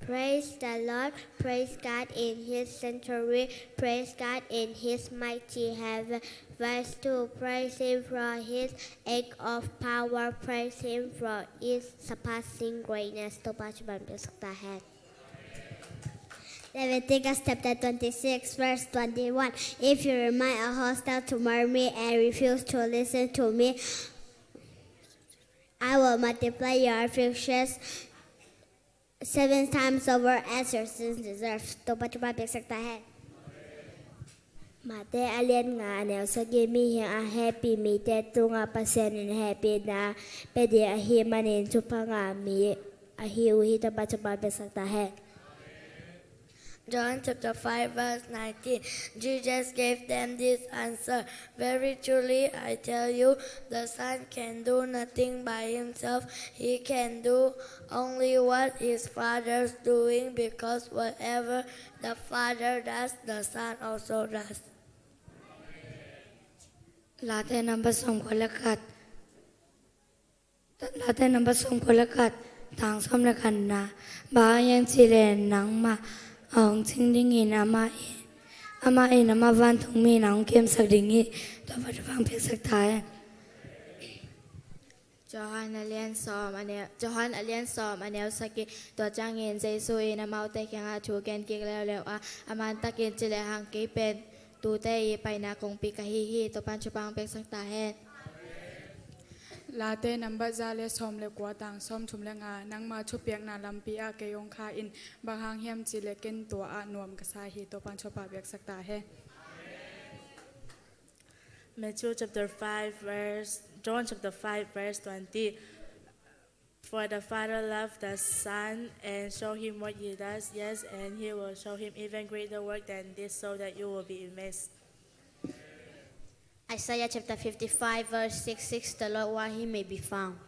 Praise the Lord, praise God in his sanctuary, praise God in his mighty heaven. Verse two, praise him for his act of power, praise him for his surpassing greatness. Topa, Topa, Topa, Topa, Topa. Leviticus chapter twenty-six, verse twenty-one. If you remain a hostile toward me and refuse to listen to me, I will multiply your afflictions seven times over as your sins deserve. Topa, Topa, piaksak ta hen. Mate a lian nga a neu sagih, mihing a hehpih mite tungah Pasian in hehpihna pia ding ahih manin thupha ngah mi ahi uh hi. Topa, Topa, piaksak ta hen. John chapter five, verse nineteen. Jesus gave them this answer, very truly I tell you, the Son can do nothing by himself. He can do only what his Father's doing, because whatever the Father does, the Son also does. Late number sawmkua le khat. Late number sawmkua le khat, tang sawm le khatna. Bang hang hiam cih leh nangmah a hong cing dingin amah in, amah in amah vantungmi in a hong kemsak ding hi. Topa, Topa, piaksak ta hen. Johan a lian sawm a neu, Johan a lian sawm a neu sagih. Tua ciangin Jesu in amaute kiangah thu gen kik leuleu a, a mantakin cih lehang kei pen tuute i paina kongpi ka hi hi. Topa, Topa, piaksak ta hen. Late number za le sawm le kua, tang sawmthum le nga. Nangma thupiakna lampi ah kei hong kha in, bang hang hiam cih leh ken tua ah nuam ka sa hi. Topa, Topa, piaksak ta hen. Matthew chapter five, verse, John chapter five, verse twenty. For the Father loved the Son and showed him what he does, yes, and he will show him even greater work than this, so that you will be amazed. Isaiah chapter fifty-five, verse six, seek the Lord while he may be found.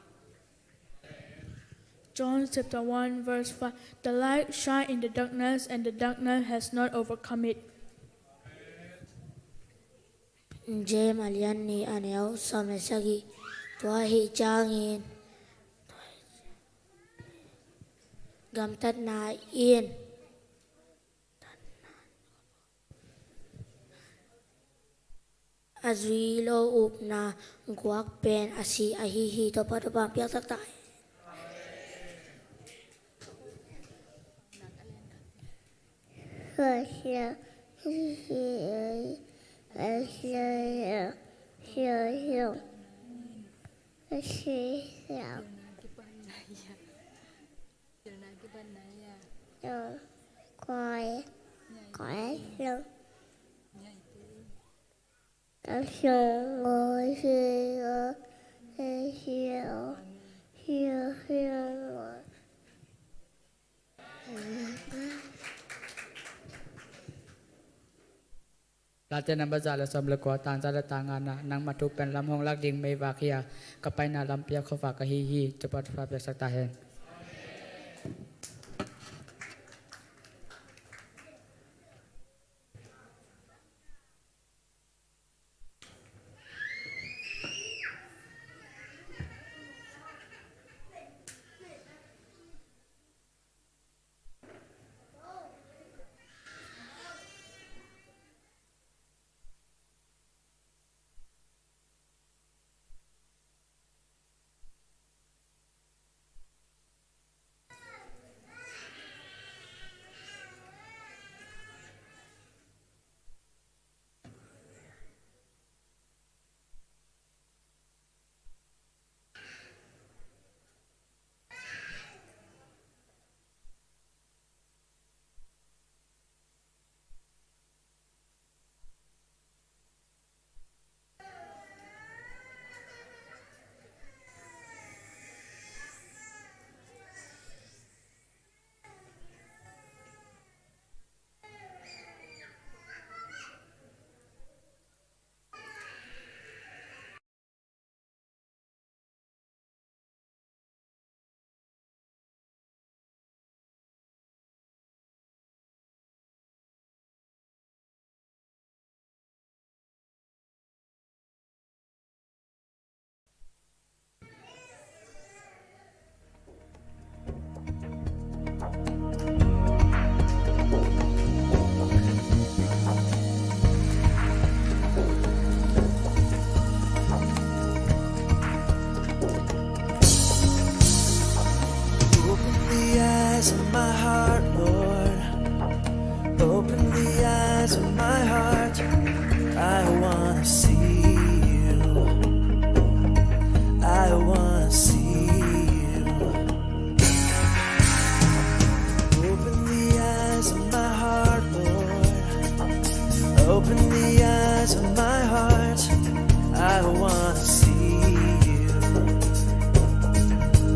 John chapter one, verse five, the light shine in the darkness, and the darkness has not overcome it. James a lian nih a neu sawm le sagih. Tua ahih ciangin gamtatna in a zui lo upna guak pen a si ahi hi. Topa, Topa, piaksak ta hen. Sia. Sia. Sia. Sia. Sia. Late nambat za le sawm le kua, tang za le tang ngana, nangma thu pen lam hong lak ding meivak hi a, ka paina lampi a khuavak ka hi hi. Topa thupha piaksak ta hen. Open the eyes of my heart, Lord. Open the eyes of my heart. I wanna see you. I wanna see you. Open the eyes of my heart, Lord. Open the eyes of my heart. I wanna see you.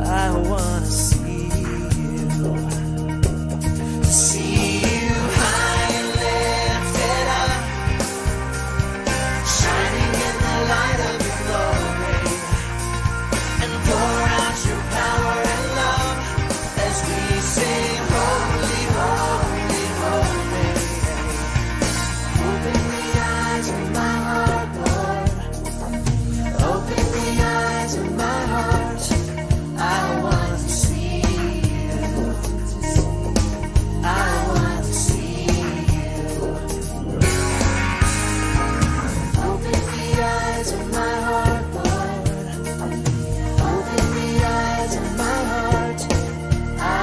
I wanna see you. See you high and lifted up, shining in the light of your glory, and pour out your power and love as we sing, "Holy, holy, holy." Open the eyes of my heart, Lord. Open the eyes of my heart. I want to see you. I want to see you. Open the eyes of my heart, Lord. Open the eyes of my heart. I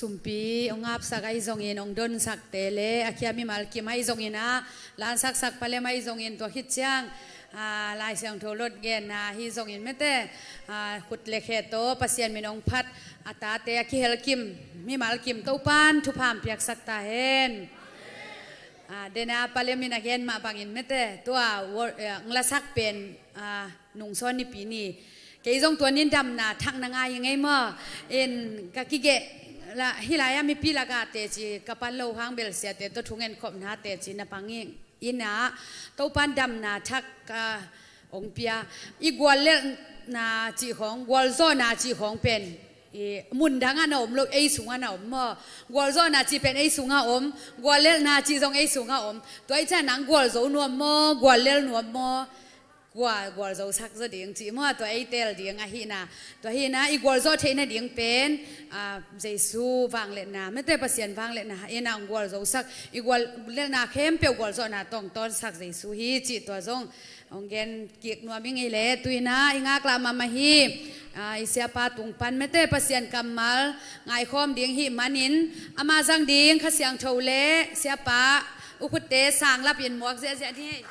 Sumpi hong hapsak ahi zongin, hong donsakte le a khia mimal kim ahi zongin ah, lansaksak palem ahi zongin, tua khit ciang, aa, Lai Siangtho lot genna ahi zongin mete, aa, khut le khe tawh Pasian min hong phat a tate a kihel kim, mimal kim Topan thupha hong piaksak ta hen. Aa, dena palem in a gen mah bangin mete, tua wor-, eh, ng lasak pen, aa, nungsawn nipi ni. Kei zong tua nin damna thak na ngai ngei maw. In ka kigeh la, hih lai-ah mipi lak-ah teci ka pan lo hang bel siate tawh thungen khopna teci na pang ing. Inn ah Topan damna thak, ah, hong pia. I guallelhna cih khawng, gualzawhna cih khawng pen i mun dangah na om lo, ei sungah na om maw. Gualzawhna cih pen ei sungah om, guallelhna cih zong ei sungah om. Tua ahih ciangin nang gualzo nuam maw, guallel nuam maw? Kua gualzosak zaw ding cih maw, tua ei teel ding ahihna. Tua ahihna i gualzawh theih nading pen, aa, Jesu vangliatna, mete Pasian vangliatna in ah hong gualzosak, i guallelhna khempeuh gualzawhna tawh hong tawnsak Jesu hi cih tua zong hong gen kik nuam ing ei leh, tu-in ah i ngaklah mahmah hi. Aa, i siapa tung pan mete Pasian kammal ngaikhawm ding hih manin, ama zang ding Kha Siangtho le siapa ukhutte sanglap in muak ziahziah ni.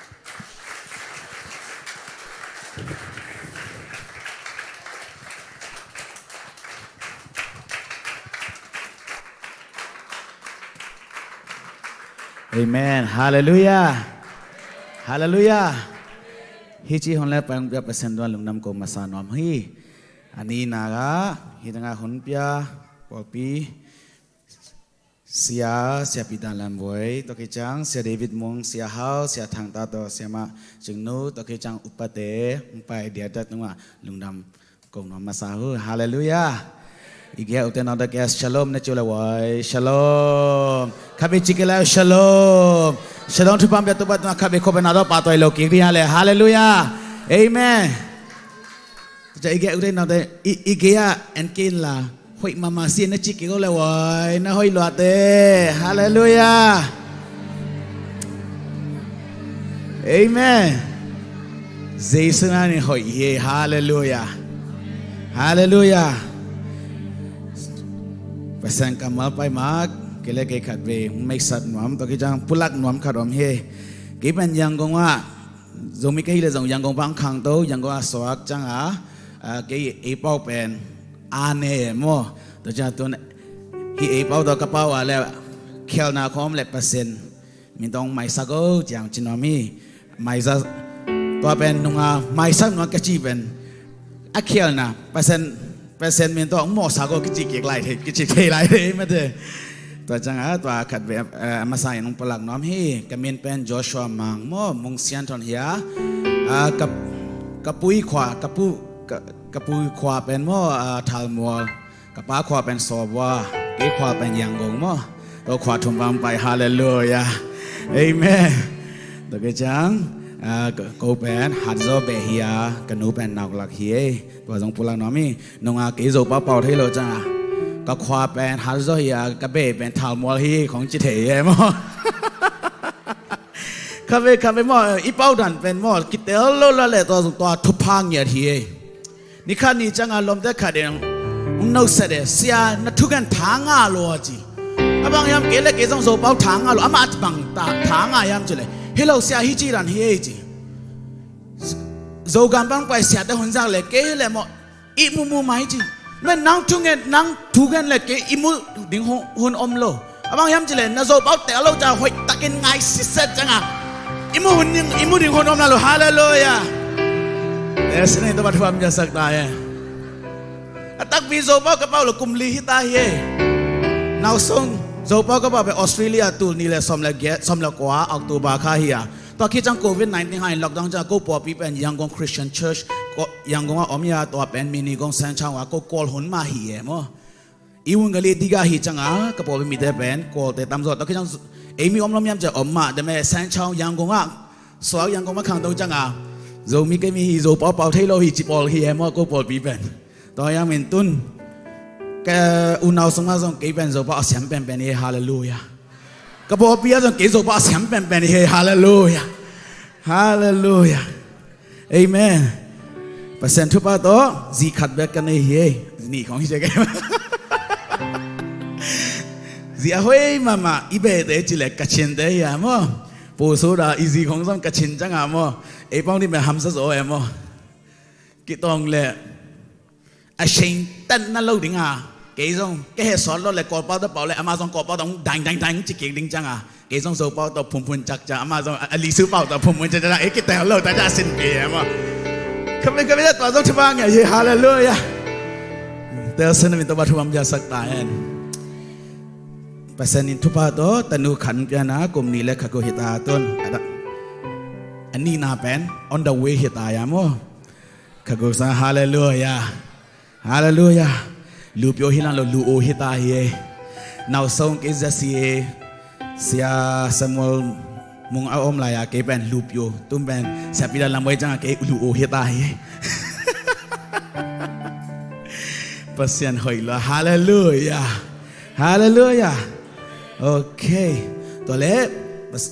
Amen. Halleluiah. Halleluiah. Hih ci hong le pai hong pia Pasian tungah lungdam ko masa nuam hi. A ninak ah hih tengah hun pia pawlpi Sia, Siapi Dan Lam Voi, tua khit ciang Sia David Mung, Sia Hau, Sia Thang Ta tawh Sia Mah Cing Nu, tua khit ciang upate hong pai diakdiak tungah lungdam ko nuam masa uh. Halleluiah. I gei-ah ute naute kiangah shalom na ci uh le voi. Shalom. Khat vei ci kik le uh shalom. Shalom thupha hong pia Topa tungah khat vei khuapi na tawh pahtawi lo kik ding hi le. Halleluiah. Amen. Tua ciang i gei-ah ute naute i, i gei-ah en kei inla, hoih mahmah si na ci kik uh le voi, na hoih luate. Halleluiah. Amen. Jesu min in hoih hi. Halleluiah. Halleluiah. Pasian kammal pai mak, kei le kei khat vei hong meisat nuam, tua khit ciang pulak nuam khat om hi. Kei pen Yangon ah, Zomi ka hih leh zong Yangon pan khangto, Yangon ah suak ciangin, ah, kei ei pau pen a ne maw. Tua ciang tun hih ei pau tawh ka pau a le khialhna khawng om leh Pasian min tawh maisak o ciang ci nuam hi. Maisak, tua pen nunga maisak nunga ka ci pen a khialhna Pasian, Pasian min tawh hong mawhsak o kici kik lai thei, kici thei lai thei mate. Tua ciangin tua khat vei, eh, a masa in hong pulak nuam hi. Ka min pen Joshua Mang maw, Mung Sian Thon hi a. Ah, ka, ka pu khua, ka pu, ka, ka pu khua pen maw, ah, Thalmual. Ka pa khua pen Sawbua, kei khua pen Yangon maw. Tua khua thum bang pai, halleluiah. Amen. Tua khit ciang, ah, ka, ko pen Hatzaw beh hi a, ka nu pen Naulak hi ei. Tua zong pulak nuam hi. Nunga kei Zopau pau thei lo ciangin, ka khua pen Hatzaw hi a, ka beh pen Thalmual hi, khong ci thei hi ei maw. Khat vei, khat vei maw, i pau dan pen maw, kitel lo la le tua zong tua thupha ngiat hi ei. Ni khat ni ciangin lawmte khat in hong nusia e, sia na thugen tha ngah lo a ci. A bang hiam kei le kei zong Zopau tha ngah lo, amah bang tha ngah hiam cih leh, hi lo sia, hi ci dan hi ei ci. Zogan bang pai siate hun zak le kei le maw, ihmu mu mai ci. Men nang thugen, nang thugen le kei ihmu ding hun, hun om lo. A bang hiam cih leh na Zopau tel lo ciang hoih takin ngai sitset ciangin ihmu hun ding, ihmu ding hun om na lo. Halleluiah. Sia nei tawh thupha hong piaksak ta hen. A takpi Zopau ka pau lo kum li hi ta hi ei. Nau sung Zopau ka pau pen Australia tul nih le sawm le giat, sawm le kua October kha hi a. Tua khit ciang covid nineteen hangin lockdown ciang ko pawlpi pen Yangon Christian Church, ko, Yangon ah om hi a, tua pen Mini Gong Sanchau ah ko kawl hun mah hi ei maw. I wungali diga hi ciangin ka pawlpi mite pen kawlte tamzaw. Tua khit ciang ei mi om lo hiam cih leh om mah, deme Sanchau Yangon ah suak, Yangon ah khangto ciangin Zomi kei mi hi, Zopau pau thei lo hi ci pawl hi ei maw ko pawlpi pen. Tua ahih manin tun ka unau sungah zong kei pen Zopau a siam penpen hi ei, halleluiah. Ka pawlpi ah zong kei Zopau a siam penpen hi ei, halleluiah. Halleluiah. Amen. Pasian thupha tawh zi khat bek ka nei hi ei. Nih khong hi cia kei. Zi a hoi mahmah i behte ci leh Kachinte hi a maw. Pu Suda i zi khong zong Kachin ciang a maw. Ei pawng ding pen hamsa zaw e maw. Kitawng leh a seng tan na lo ding a. Kei zong ka heh sawt lo leh Kawlpau tawh pau leh amah zong Kawlpau tawh dang dang dang ci kik ding ciang a. Kei zong Zopau tawh phunphun cakcak, amah zong a, a Lisu pau tawh phunphun cakcak, ei kitel lo ta ca sin pi e maw. Khamin khamin tua zong thupha ngiat hi. Halleluiah. Telsen na min tawh thupha piaksak ta hen. Pasian in thupha tawh tanu khat piakna kum nih leh kha guk hi ta tun. A nihna pen on the way hi ta a maw. Kha guk sang. Halleluiah. Halleluiah. Lupio hi lang lo, luo hi ta hi e. Nau song kei zia si e. Sia Samuel Mung a om lai a kei pen lupio. Tun pen Sia Peter Lamboy ciang a kei luo hi ta hi e. Pasian hoih lo. Halleluiah. Halleluiah. Okay. Tua leh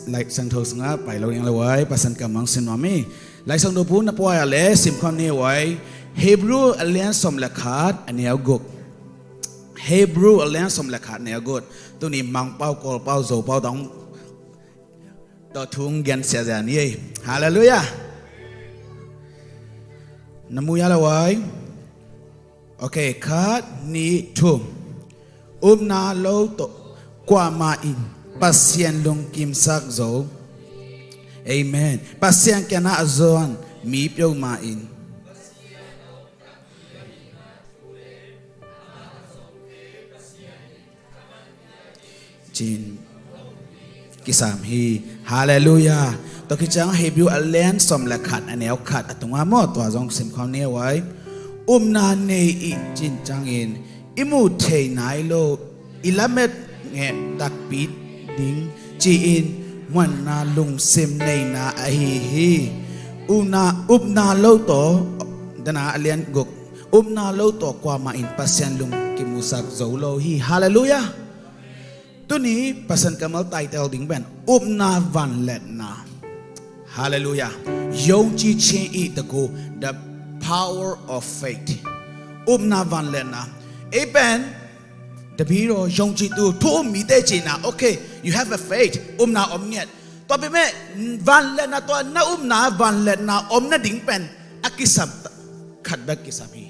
Laisiangtho sungah pai lo ding a le vai, Pasian kammal sin nuam hi. Laisiangtho bu na puai a leh simkhawm ni vai. Hebrew a lian sawm leh khat a neu guk. Hebrew a lian sawm leh khat a neu guk. Tuni Mangpau, Kawlpau, Zopau tawh thu hong gen siazia ni. Halleluiah. Na mu a le vai. Okay, khat, nih, thum. Upna lo tawh kuamah in Pasian lungkimsak zo. Amen. Pasian kiangah a zuan mi peuhmah in. Cin kisam hi. Halleluiah. Tua khit ciang Hebrew a lian sawm leh khat a neu khat a tungah maw, tua zong simkhawm ni vai. Upna nei i cih ciangin i muh thei nai lo, i lamet ngeh takpi ding ci-in muanna lungsim neina ahi hi. Upna, upna lo tawh, dana a lian guk. Upna lo tawh kuamah in Pasian lungkimsak zo lo hi. Halleluiah. Tuni Pasian kammal title ding pen upna vangliatna. Halleluiah. ယုံကြည်ခြင်း၏ တန်ခိုး, the power of faith. Upna vangliatna. Ei pen တပည့်တော်ယုံကြည်သူ, thu um mite cihna. Okay, you have a faith. Upna om ngiat. Tua pen vangliatna, tua na upna vangliatna om nading pen a kisam khat bek kisam hi.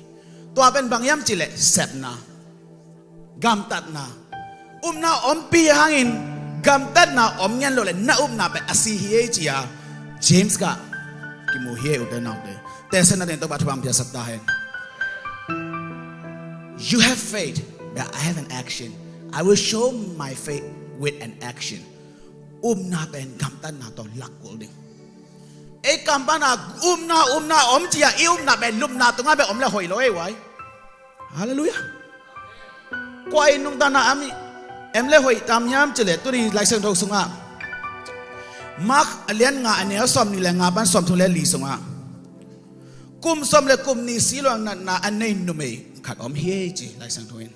Tua pen bang hiam cih leh sepna, gamtatna. Upna ompih hangin gamtatna om ngiat lo leh na upna pen a si hi ei ci-a James gah kimu hi ei, ute naute. Tesen na den tawh bang thu bang piaksak ta hen. You have faith, but I have an action. I will show my faith with an action. Upna pen gamtatna tawh lak kul ding. Ei kampau ah upna, upna om ci-a i upna pen lupna tungah pen om leh hoih lo ei vai. Halleluiah. Kua in nungta na a mi em leh hoih tam hiam cih leh tuni Laisiangtho sungah Mark a lian nga a neu sawmnih leh nga pan sawmthum leh li sungah kum sawm leh kum nih si lo-in natna a nei numei khat om hi ei ci Laisiangtho in.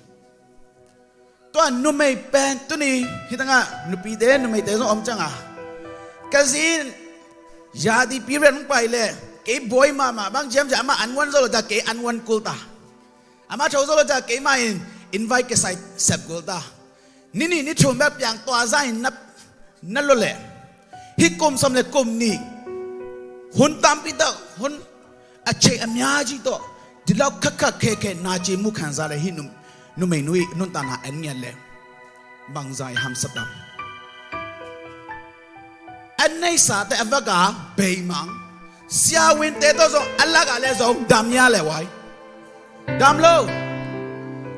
Tua numei pen tuni hih tangah nupite numeite zong om ciang a, ka zi in yadi period hong pai leh kei buai mahmah, bang hiam cih leh amah an guan zo lo ciang kei an guan kul ta. Amah tho zo lo ciang keimah in invite kisai sep kul ta. Ni nih ni thum bek piang, tua zah in na, na lua leh hih kum sawm leh kum nih hun tampi tawh, hun a cei a mya ci tawh, di lau khakkhat khekhe na ci mu khanza leh hih num, numei nu ih nuntakna en ngiat leh bangzah i hamsa tam. A neisate a vak a beimang, siavinte tawh zong a lak a leh zong dam ia leh vai. Dam lo.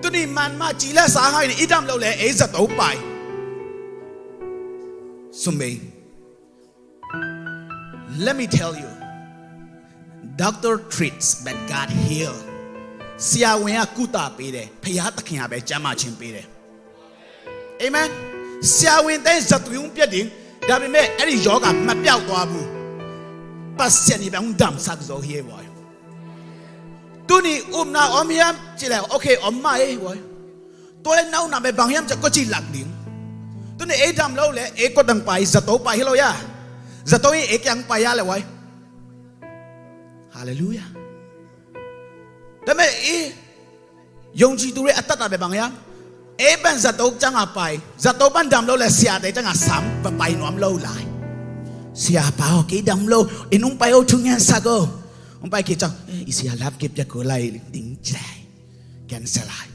Tuni man mah ci leh sa hangin i dam lo leh ei zato pai. Sumei. Let me tell you, doctor treats but God heal. Siavin a kuta pi de, ဘုရားသခင်ကပဲကျန်းမာခြင်းပေးတယ်. Amen. Siavinte zato hong pia ding, ဒါပေမဲ့ အဲ့ဒီရောဂါ မပျောက်သွားဘူး. ပတ်စံ့နေပဲ hong damsak zo hi ei vai. Tuni upna om hiam cih leh, okay, om mah ei vai. Tua leh na upna pen bang hiam cih leh koi ci lak ding. Tuni ei dam lo leh ei kotang pai, zato pai hi lo ia. Zato in ei kiang pai ia leh vai. Halleluiah. ဒါပေမဲ့ ယုံကြည်သူတွေအသက်တာပဲ ဘယ်လိုလဲ Ei pen zato ciangah pai, zato pan dam lo le siate ciangah sam, va pai nuam lo lai. Siapa aw, kei dam lo, in hong pai o, thungetsak o. Hong pai khit ciang, "Eh, i sia love gift pia ko lai ding ci lai." Cancel lai.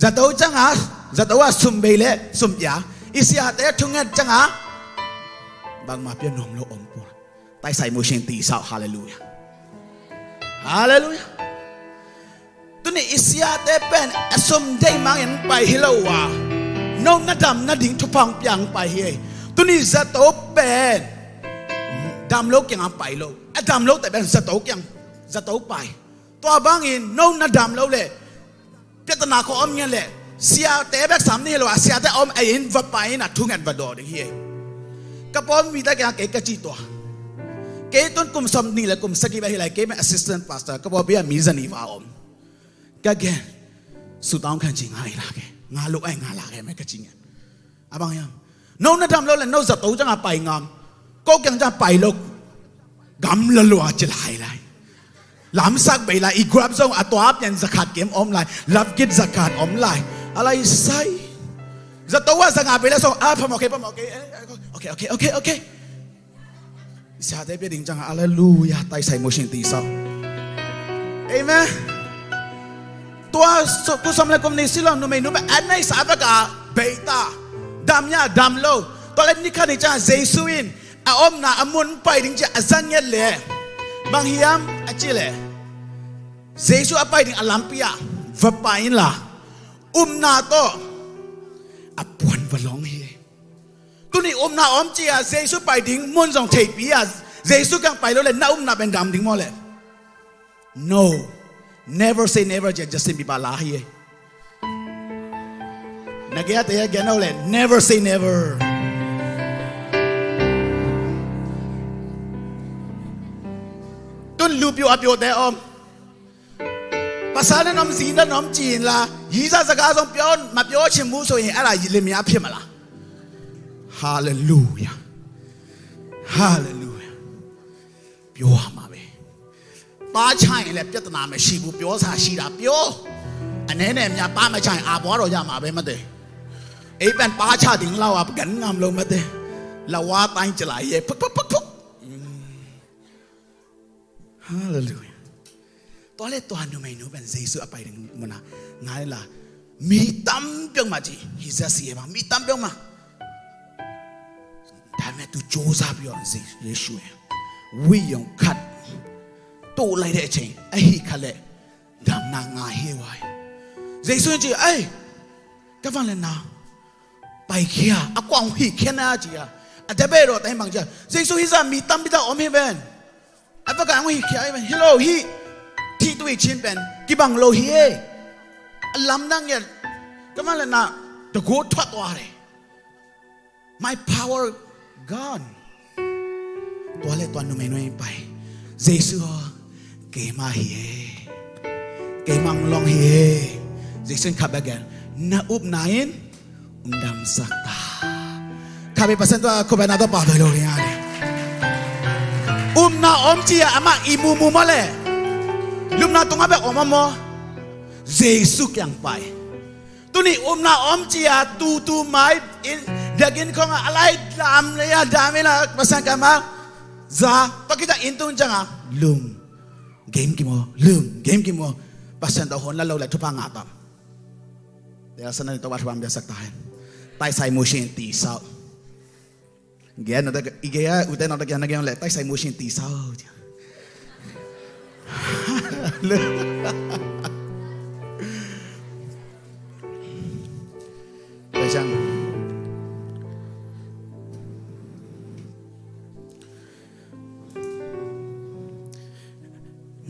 Zato ciangah, zato ah sum bei le sum pia, i siate thunget ciangah bangmah pia nuam lo om pua. Taisai musin tisau. Halleluiah. Halleluiah. Tuni i siate pen a sum deih mangin pai hi lo a, no na dam nading thupha hong piang pai hi. Tuni zato pen dam lo kiangah pai lo. A dam lote pen zato kiang, zato pai. Tua bangin no na dam lo le piatana khawng om ngiat le, siate bek sam ni hi lo a, siate a om ei in va pai in a thunget va daw ding hi. Ka pawlpi mite kiangah kei ka ci tua. Kei tun kum sawmnih le kum sagih bek hi lai, kei pen assistant pastor, ka pawlpi ah mi zani va om. Ka gen, "Sutang khan ci, nga ei lak e, nga lo ai nga lak e meh," ka ci ngiat. A bang hiam? No na dam lo le no zato ciangah pai ngam. Ko kiang ciang pai lo. Gamla lua ci lai lai. Lamsak bei lai, i group zong a tua pian zakhat kim om lai. Love gift zakhat om lai. A lai sai. Zato ah zanga bei lai song, "Ah, phamawh kei, phamawh kei. Eh, eh, okay, okay, okay, okay." Siate pia ding ciangah, halleluiah, taisai musin tisau. Amen. Tua so, kum sawm le kum nih Siloam numeinu pen a neihsa bek a bei ta. Dam ya, dam lo. Tua le ni khat ni ciangah Jesu in a omna a mun pai ding ci a za ngiat le, bang hiam a cih le, Jesu a pai ding a lampi ah va pai inla, upna tawh a puan va long hi. Tuni upna om ci a, Jesu pai ding mun zong theipi a, Jesu kiang pai lo le na upna pen dam ding maw le? No. Never say never ci a Justin Bieber la hi e. Na gei a te a gen lo le, never say never. Tun lu pio a piote om. Pasal na nom, zi na nom ci inla, yi za zaga zong pio, ma pio chin mu so in, a la yi le mi a pia ma la. Halleluiah. Halleluiah. Pio ma be. Pa chai le pia ta na me shi bu pio sa shi da pio. A ne ne mi a pa ma chai a bo ro ya ma be ma de. Ei pen pa cha ding lau a gan ngam lo ma de. La wa tain ci la ye. Puk, puk, puk, puk. Halleluiah. Tua le tua numeinu pen Jesu a pai ding muna ngai la, mi tam piang ma ci, hi za si e ma, mi tam piang ma. Dam e tu cu za piang Jesu e. Wi yong khat. Tu lai de cheng, a hi kha le. Dam na ngai hi wai. Jesu ci, "Ai, ka van le na. Pai khia, a kuang hi khia na ci a. A da be ro tai mang ci a. Jesu hi za mi tam pi ta om hi ben. A va kang hi khia hi ben. Hi lo hi. Thi tu hi chin ben. Kibang lo hi e. A lam dang ya. Ka van le na. Ta go thot wa re. My power gone." Tua le tua numeinu in pai. Jesu aw, keima hi e. Keima hong long hi e. Jesu in khat bek gen. Na upna in hong damsak ta. Khat bek Pasian tua khut beng na tua pa tua lo ring a le. Upna om ci a amah i mumu maw le. Lupna tungah bek om a maw. Jesu kiang pai. Tuni upna om ci a tutu mai in, biakinn khong a lai lam le a dam in a Pasian kammal za, pakita in tung ciang a lum. Game ki maw, lum, game ki maw. Pasian tawh hong la lo le thupha ngah tam. Tua sa na ni tawh va thupha biaksak ta hen. Taisai musin tisau. Gen na ta, i gen a, ute na ta gen na gen le, taisai musin tisau. Taisang.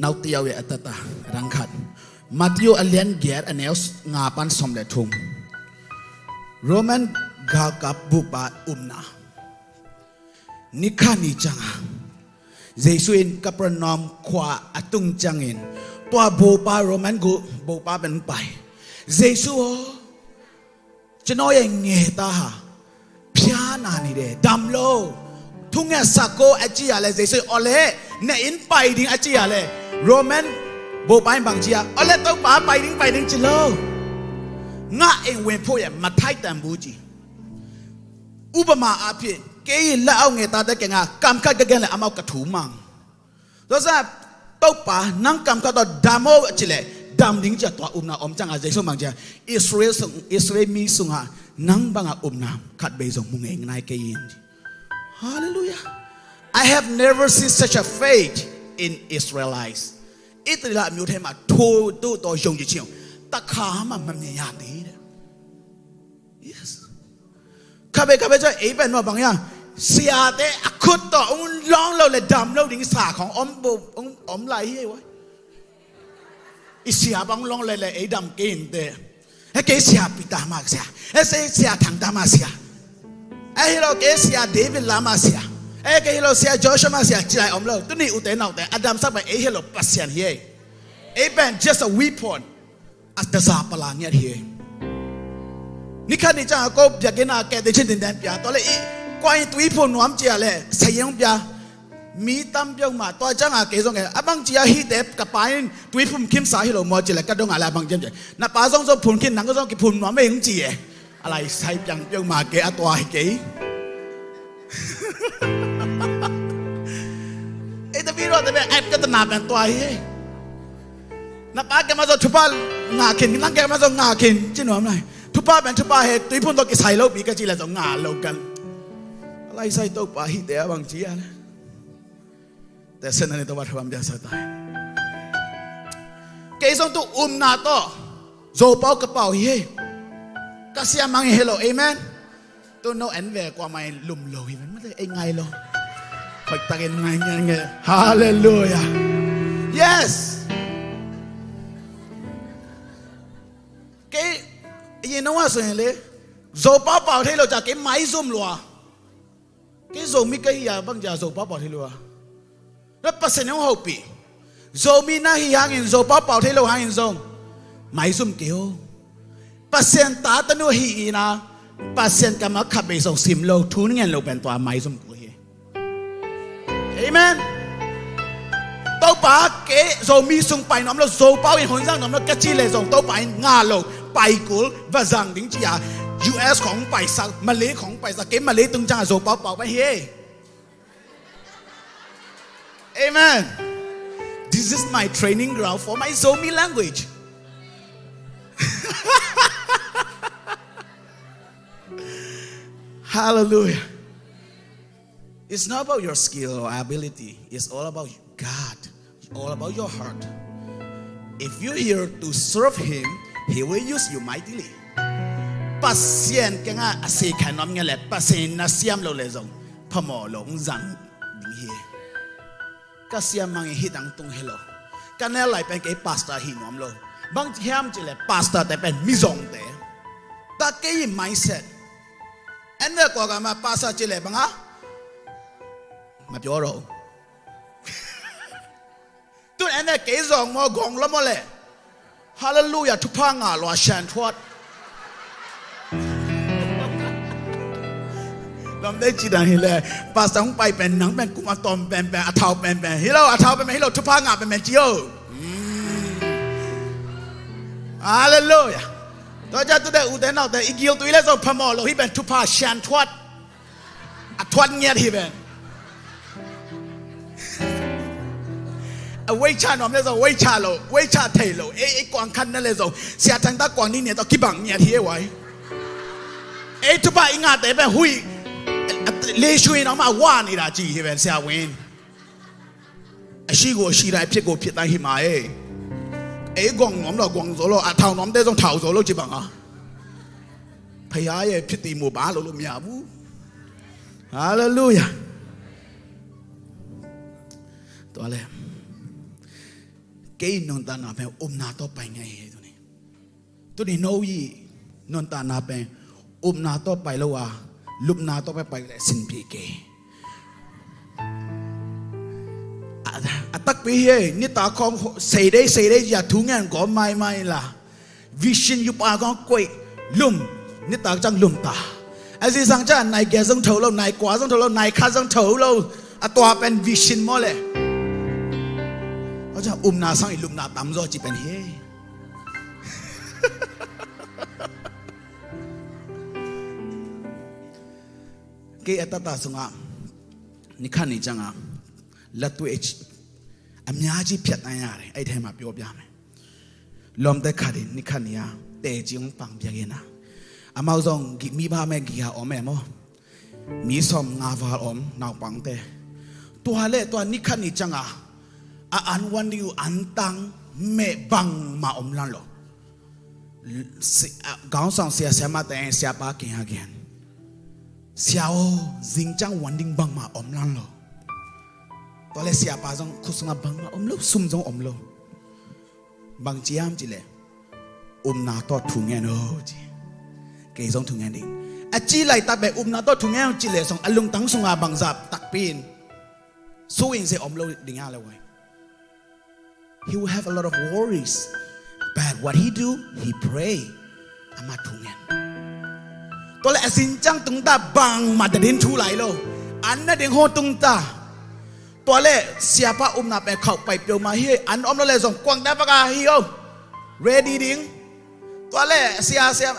Nau tiau ya atata, rangkhat. Matthew a lian giat a neu nga pan sawm le thum. Roman galkap bupa upna. Ni khat ni ciang a, Jesu in Capernaum khua a tung ciangin, tua bupa, Roman gu bupa pen pai. Jesu aw, cinaw ya nge ta ha. Phiana ni de, dam lo. Thungetsak ko a ci a le, Jesu aw le, na inn pai ding a ci a le, Roman bupa in bang ci a, aw le Topa pai ding, pai ding ci lo. ငါ့အိမ်ဝင်ဖို့ရန် မထိုက်တန်ဘူးကြီး။ ဥပမာအားဖြင့် ကဲရင် လက်အောက်ငယ်သားတယောက်က ငါကံခတ်ကကဲလဲ အမောက်ကထူမှန်။ ဒါဆို တော့ပါ နန်းကံခတ်တော့ ဒါမျိုးအချစ်လေ ဒါမျိုးကြီး သွားအုံနာ အုံကြငါ ယေရှုမှန်ကြီး အစ္စရေးစုံ အစ္စရေးမီးစုံဟာ နန်းဘငါအုံနာ ခတ်ဘဲစုံ မုငယ်ငါကဲရင် Hallelujah. I have never seen such a faith in Israelites. အစ္စရေးလမျိုးထဲမှာ ထိုသို့သောယုံကြည်ခြင်း တစ်ခါမှ မမြင်ရသေးတဲ့။ Yes. ခါပဲခါပဲကျ အိပ်ပဲနော် ဘင်ယါ ဆရာသစ် အခုတော့ အုံလောင်းလို့လေ ဒါမျိုးဒင်းစာခေါင် အုံဘုံ အုံ အုံလိုက်ဟဲဝဲ အစ်ဆရာ ဘင်လောင်းလေလေ အိပ်ဒမ်ကင်းတဲ့ အဲကဲဆရာ ပီတာမဆရာ အဲဆရာ ထန်တာမဆရာ အဲဟီလိုကဲဆရာ ဒေးဗစ်လမ်းမဆရာ အဲကဲဟီလိုဆရာ ဂျောရှုမဆရာ ကြည့်လိုက်အောင်လို့ သူနေဦးတဲ့နောက်တဲ့ အဒမ်စပ်ပဲ အဲဟီလို ပတ်စံဟဲ အိပ်ပဲ just a weapon. အတစားပလာငဲ့ဟဲ နိခတ်နေကြ ကိုယ့်ပြကင်းနာကဲတဲ့ချင်းတင်တန်းပြ တော်လေ အီး ကွာရင် သွေးဖုန်နွမ်းကြရလဲ ဆယ်ရုံပြ မီးတမ်းပြုံးမှာ သွားကြငါကဲဆုံးကဲ အဘင်ကြရဟိတဲ့ ကပိုင်း သွေးဖုန်ခင်စာဟီလို မော်ကြလဲ ကတ်တော့ငါလဲ အဘင်ကြဲ နပါဆုံးဆုံး ဖုန်ခင် နံကဆုံးက ဖုန်နွမ်းမင်းကြည့်ရဲ့ အလိုက်ဆိုင်ပြန်ပြုံးမှာကဲ အသွားကဲ အဲတပီတော့တပီ အဲကတနာပန်သွားဟဲ နပါကဲမသော ထူပါငါခင် နကဲမသော ငါခင် ကျင်းဝမ်းလိုက် ထူပါပန် ထူပါဟဲ သွေးဖုန်တော့ကဆိုင်လို့ ပြီးကကြည့်လဲဆို ငါလောက်ကန် အလိုက်ဆိုင်တော့ပါ ဟိတဲ့ အဘင်ကြရလဲ တဲဆဲနနဲ့တော့ ဘာထူပါမပြစတာ ကဲဆုံး သူအုံနာတော့ ဇော်ပေါက်ကပောက်ဟဲ ကစျာမင်းဟဲလို့ Amen. သူ no အန်ဝဲ ကွာမင်း လုံလောက်ဟဲ မင်း မင်း အိမ်ငိုင်လို့ ခွိုက်တကင်ငိုင်ငိုင်ငိုင် Hallelujah. Yes. ကဲ အရင်တော့ဆိုရင်လေ ဇော်ပေါက်ပောက်ထဲလို့ ကြကဲ မိုင်းစုံလွာ ကဲ ဇော်မီးကဟိယာ ဘင်ကြ ဇော်ပေါက်ပောက်ထဲလို့ ရပစနေဟုတ်ပြီ ဇော်မီးနာဟိဟင်းရင် ဇော်ပေါက်ပောက်ထဲလို့ ဟင်းရင် ဇော် မိုင်းစုံကဲ အို ပစံတာတနုဟိအီနာ ပစံကမခပ်ပေစုံ စင်လို့ ထူနငယ်လို့ ပန်သွား မိုင်းစုံကိုဟိ Amen. တော့ပါကဲ ဇော်မီးစုံပိုင်နွမ်းလို့ ဇော်ပေါက်ရင် ဟွန်စံနွမ်းလို့ ကကြည့်လေစုံ တော့ပိုင်ငါလို့ ပိုင်ကူ ဗဇံဒင်းကြီးယာ US ของပိုင်စံ မလေးของပိုင်စံ ကဲ မလေးတုံးချောင်း ဇော်ပေါက်ပောက်ပဲဟဲ Amen. This is my training ground for my Zomi language. Hallelujah. It's not about your skill or ability. It's all about God. All about your heart. If you here to serve Him, He will use you mightily. ပစံကငါအစေခံနွမ်းငယ်လေ ပစံနစံမ်လို့လေစုံ ဖမော်လို့ ဇံဒင်းဟဲ ကစျာမင်းဟိတန်းတုံးဟဲလို့ ကနဲလိုက်ပန်ကဲ pastor ဟိနွမ်းလို့ ဘင်ဟဲမ်ကြလဲ pastor တဲပန်မီးစုံတဲ တကဲ mindset အန်ဝဲကွာကမ pastor ကြလဲ ဘင်ငါ မပြောတော့ဘူး သူအဲနဲ့ကဲ ဇော်မော် ဂေါင်လမော်လဲ Hallelujah. ထူဖာငါလွာ ရှန်ထွတ် လမ်ဒဲချီတန်ဟိလဲ pastor ဟူပိုင်ပန် နံပန် ကူမတော်ပန်ပန် အထောက်ပန်ပန် ဟီလို အထောက်ပန်ပန် ဟီလို ထူဖာငါပန်ပန် ကြို Hallelujah. တော့ကြသူတဲ့ ဦးတဲ့နောက်တဲ့ အီးဂီးလ် သွေးလဲစုံ ဖမော်လို့ ဟိပန် ထူဖာ ရှန်ထွတ် အထွတ်ငဲ့ဟိပန် အဝဲချာနွမ်းလဲစုံ ဝဲချာလို့ ဝဲချာထဲလို့ အဲ အဲကွာခံနလဲစုံ ဆရာထန်တာကွာနံန့တော့ ကီးဘင်ငဲ့ဟိဝဲ အဲ ထူဖာအီးငါတဲပန် ဟူ လေရှူရင်တော့မှ ဝါနေတာကြည့်ဟိပန် ဆရာဝင်း အရှိကိုအရှိတိုင်း အဖြစ်ကိုဖြစ်တိုင်း ဟိမှာ အဲ အဲ ဂေါင်နွမ်းလို့ ဂေါင်စုံလို့ အထောက်နွမ်းတဲစုံ ထောက်စုံလို့ ကြည့်ပါငါ ဖယားရဲ့ဖြစ်တည်မှုပါလို့ လို့မရဘူး Hallelujah. တော်လဲ ကဲ နွန်တနာပဲ အုံနာတော့ပိုင်ငယ်ဟဲ သူနေ သူနေ no ယီ နွန်တနာပဲ အုံနာတော့ပိုင်လို့ဝါ လုမ်နာတော့ပဲပိုင်လဲ စင်ပြေကဲ အ အတၢ်ကွေးဟဲ နံၣ်တၢ်ခေါင် စေးဒဲ စေးဒဲ ယၤထူငဲၢ် ဂီၤမါမါလၢ vision ယုပာ်ခေါင်ကွေး လုမ် နံၣ်တၢ်ကစၢ်လုမ်တၢ် အစံးစံးကစၢ် နံၣ်ကဲစုံထီၣ်လိာ် နံၣ်ကွၢ်စုံထီၣ်လိာ် နံၣ်ခါစုံထီၣ်လိာ် အတွၢ်ပန် vision မီၢ်လဲၣ် အစံး အုံနာစံး ယလုမ်နာတမ်းစီ စံးပန်ဟဲ Kei a tata sungah ni khat ni ciangah လက်တွေ့ အများကြီးဖြတ်သန်းရတယ်။ အဲ့ထဲမှာပြောပြမယ်။ လောမ်တဲ့ခါဒီ နှစ်ခါနေရ တဲကျင်းပန်ပြခဲ့နာ။ အမောက်ဆုံး မိဘမဲ့ဂီဟာအော်မဲမော် မီးဆောင်ငါးပါးအော် နောက်ပန်းတဲ့ တွားလဲ့တွား နှစ်ခါနေကျင်က အအန်ဝန်ဒီအန်တန် မဲဘန်မအုံလန်လော ခေါင်းဆောင်ဆရာဆရာမတိုင်း ဆရာပါခင်ရခင် ဆရာအို ဇင်ကျင်ဝန်ဒင်းဘန်မအုံလန်လော တွားလဲ့ဆရာပါဆုံး ခုစငါဘန်မအုံလို့ စုံဆုံးအုံလို့ ဘန်ကျင်ကျင်လဲ့ အုံနာတော့ထူငဲ့နော်ကျင် ကဲဆုံးထူငဲ့ဒင်း အကျင်လိုက်တပ်ပဲ အုံနာတော့ထူငဲ့ကျင်လဲ့ဆုံး အလုံတန်းဆုံးငါဘန်ဇာပ် တကပင်း စိုးရင်စေအုံလို့ဒင်းရလဲဝဲ He will have a lot of worries. But what he do, he pray. အမထူငဲ့ တွားလဲ့အစင်ကျင်တုံတာ ဘန်မတဒင်းထူလိုက်လို့ အန်နဒင်းဟိုတုံတာ တွားလဲ့ဆရာပါအုံနာပဲခေါက်ပိုက်ပြုံးမဟိ အန်အုံလို့လဲဆုံး ကွန်တပကဟိအို ready ဒင်း တွားလဲ့ဆရာဆရာ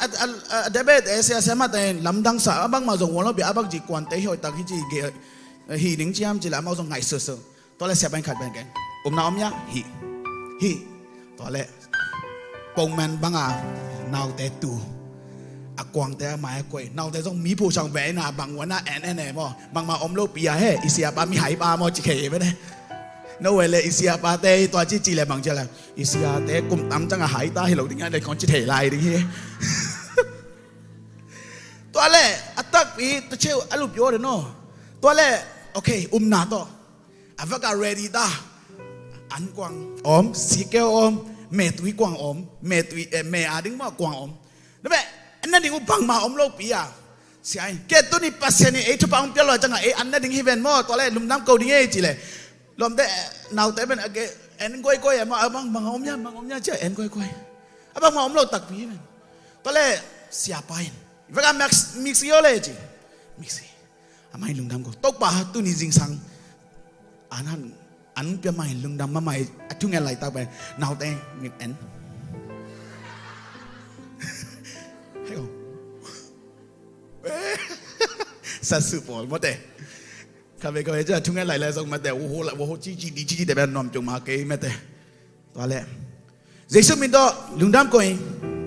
အဒဘဲဆရာဆရာမတိုင်း လမ်းတန်းစာ အဘန်မဆုံး ဝေါ်လို့ပြအဘန်ကြီး ကွန်တဟိတကဟိကြီး ဟိဒင်းကျင်ကျင်လဲ့ အမောက်ဆုံး ငိုက်ဆူဆူ တွားလဲ့ဆရာပိုင်းခတ်ပိုင်းကဲ အုံနာအုံမြဟိ ဟိ တွားလဲ့ ပုံမှန်ဘန်က နောက်တဲတူ အကွန်တဲမဟဲကွဲ နောက်တဲဆုံး မီးဖိုဆောင်ပဲနာ ဘန်ဝနာ အဲန်အဲန်အဲမော် ဘန်မအုံလို့ပီယာဟဲ အီဆရာပါမီးဟိုင်ပါမော် ကျင်ခဲပဲနဲ့ နော်ဝဲလဲ့ အီဆရာပါတဲ တွားကျင်ကျင်လဲ့ ဘန်ကျင်လဲ့ အီဆရာတဲ ကုံတမ်းကျင်ဟိုင်တာ ဟိလို့ဒင်းရလဲ့ ကွန်ကျင်ထဲလိုက်ဒင်းဟိ တွားလဲ့ အတကပင်း တစ်ချက် အဲ့လိုပြောတယ်နော် တွားလဲ့ okay အုံနာတော့ အဝက ready တာ အန်ကွန်အုံ စံကဲအုံ မဲတွီကွန်အုံ မဲတွီ အဲ မဲအဒင်းမကွန်အုံ ဒါပေမဲ့ အနဒင်းဘန်မအုံလို့ပီယာ ဆရာကဲ တုန်နီပစဲနီ အဲထူပန်ပြလောကျင်က အဲ အနဒင်းဟိဝဲမော် တွားလဲ့ လုံနမ်ကိုဒင်းအဲကျင်လဲ့ လောမ်တဲ နောက်တဲပဲအကဲ အဲန်ကွဲကွဲမော် အဘန်မအုံမြမအုံမြကျင် အဲန်ကွဲကွဲ အဘန်မအုံလို့တကပင်းပဲ တွားလဲ့ဆရာပိုင်း ဝဲက mix mix ရောလဲကျင် mix အမိုင်းလုံနမ်ကို တုံပါ တုန်နီဇင်ဆန်း အနန် အန်ပြမိုင်း လုံနမ်မမိုင်း အထူငဲ့လိုက်တပ်ပဲ နောက်တဲ မစ်အဲန် ဟဲ့ စတ်စုပေါ် မတဲ ခါပဲခါပဲ ကျင်ထူငဲ့လိုက်လဲဆုံး မတဲ ဝဟိုလဝဟို ကျင်ကျင်ဒီကျင်ကျင်တဲပဲ နွမ်ကျုံမကဲ မတဲ တွားလဲ့ ယေရှုမင်းတော့ လုံနမ်ကိုရင်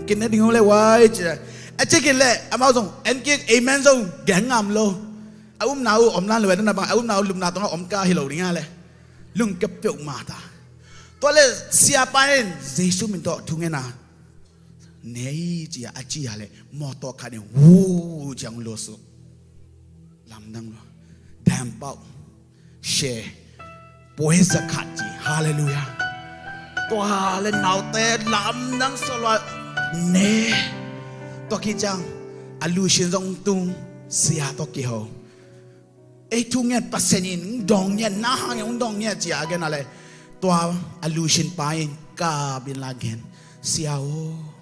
ကင်းနဲ့ဒင်းဟိုလဲဝဲကျင် အကျင်ကျင်လဲ့ အမောက်ဆုံး အဲန်ကျင် အဲမန်ဆုံး ကဲငမ်လို့ အုံနာအုံလန်လွဲတဲ့နဘန် အုံနာအုံ လုံနာတော့ အုံကဟိလို့ဒင်းရလဲ့ လုံကပြုံးမတာ တွားလဲ့ဆရာပိုင်း ယေရှုမင်းတော့ ထူငဲ့နာ နဲကျင်အကျင်ရလဲ့ မော်တော်ခါဒင်း ဝူကျင်လို့ဆို လမ်းနမ်လော ဒမ်ပေါက် ရှဲ ပွဲစခတ်ကျင် ဟာလေလုယာ တွားလဲ့ နောက်တဲ လမ်းနမ်ဆိုလော နဲ တွားကျင်ကျင် အလူရှင်ဆုံးတုံး ဆရာတော့ကဟိ အဲထူငဲ့ပစဲနီ ဒိုင်ငဲ့ နာဟင် ဒိုင်ငဲ့ကျင်အကဲနာလဲ့ တွား အလူရှင်ပိုင်း ကဘင်းလာကဲ ဆရာအို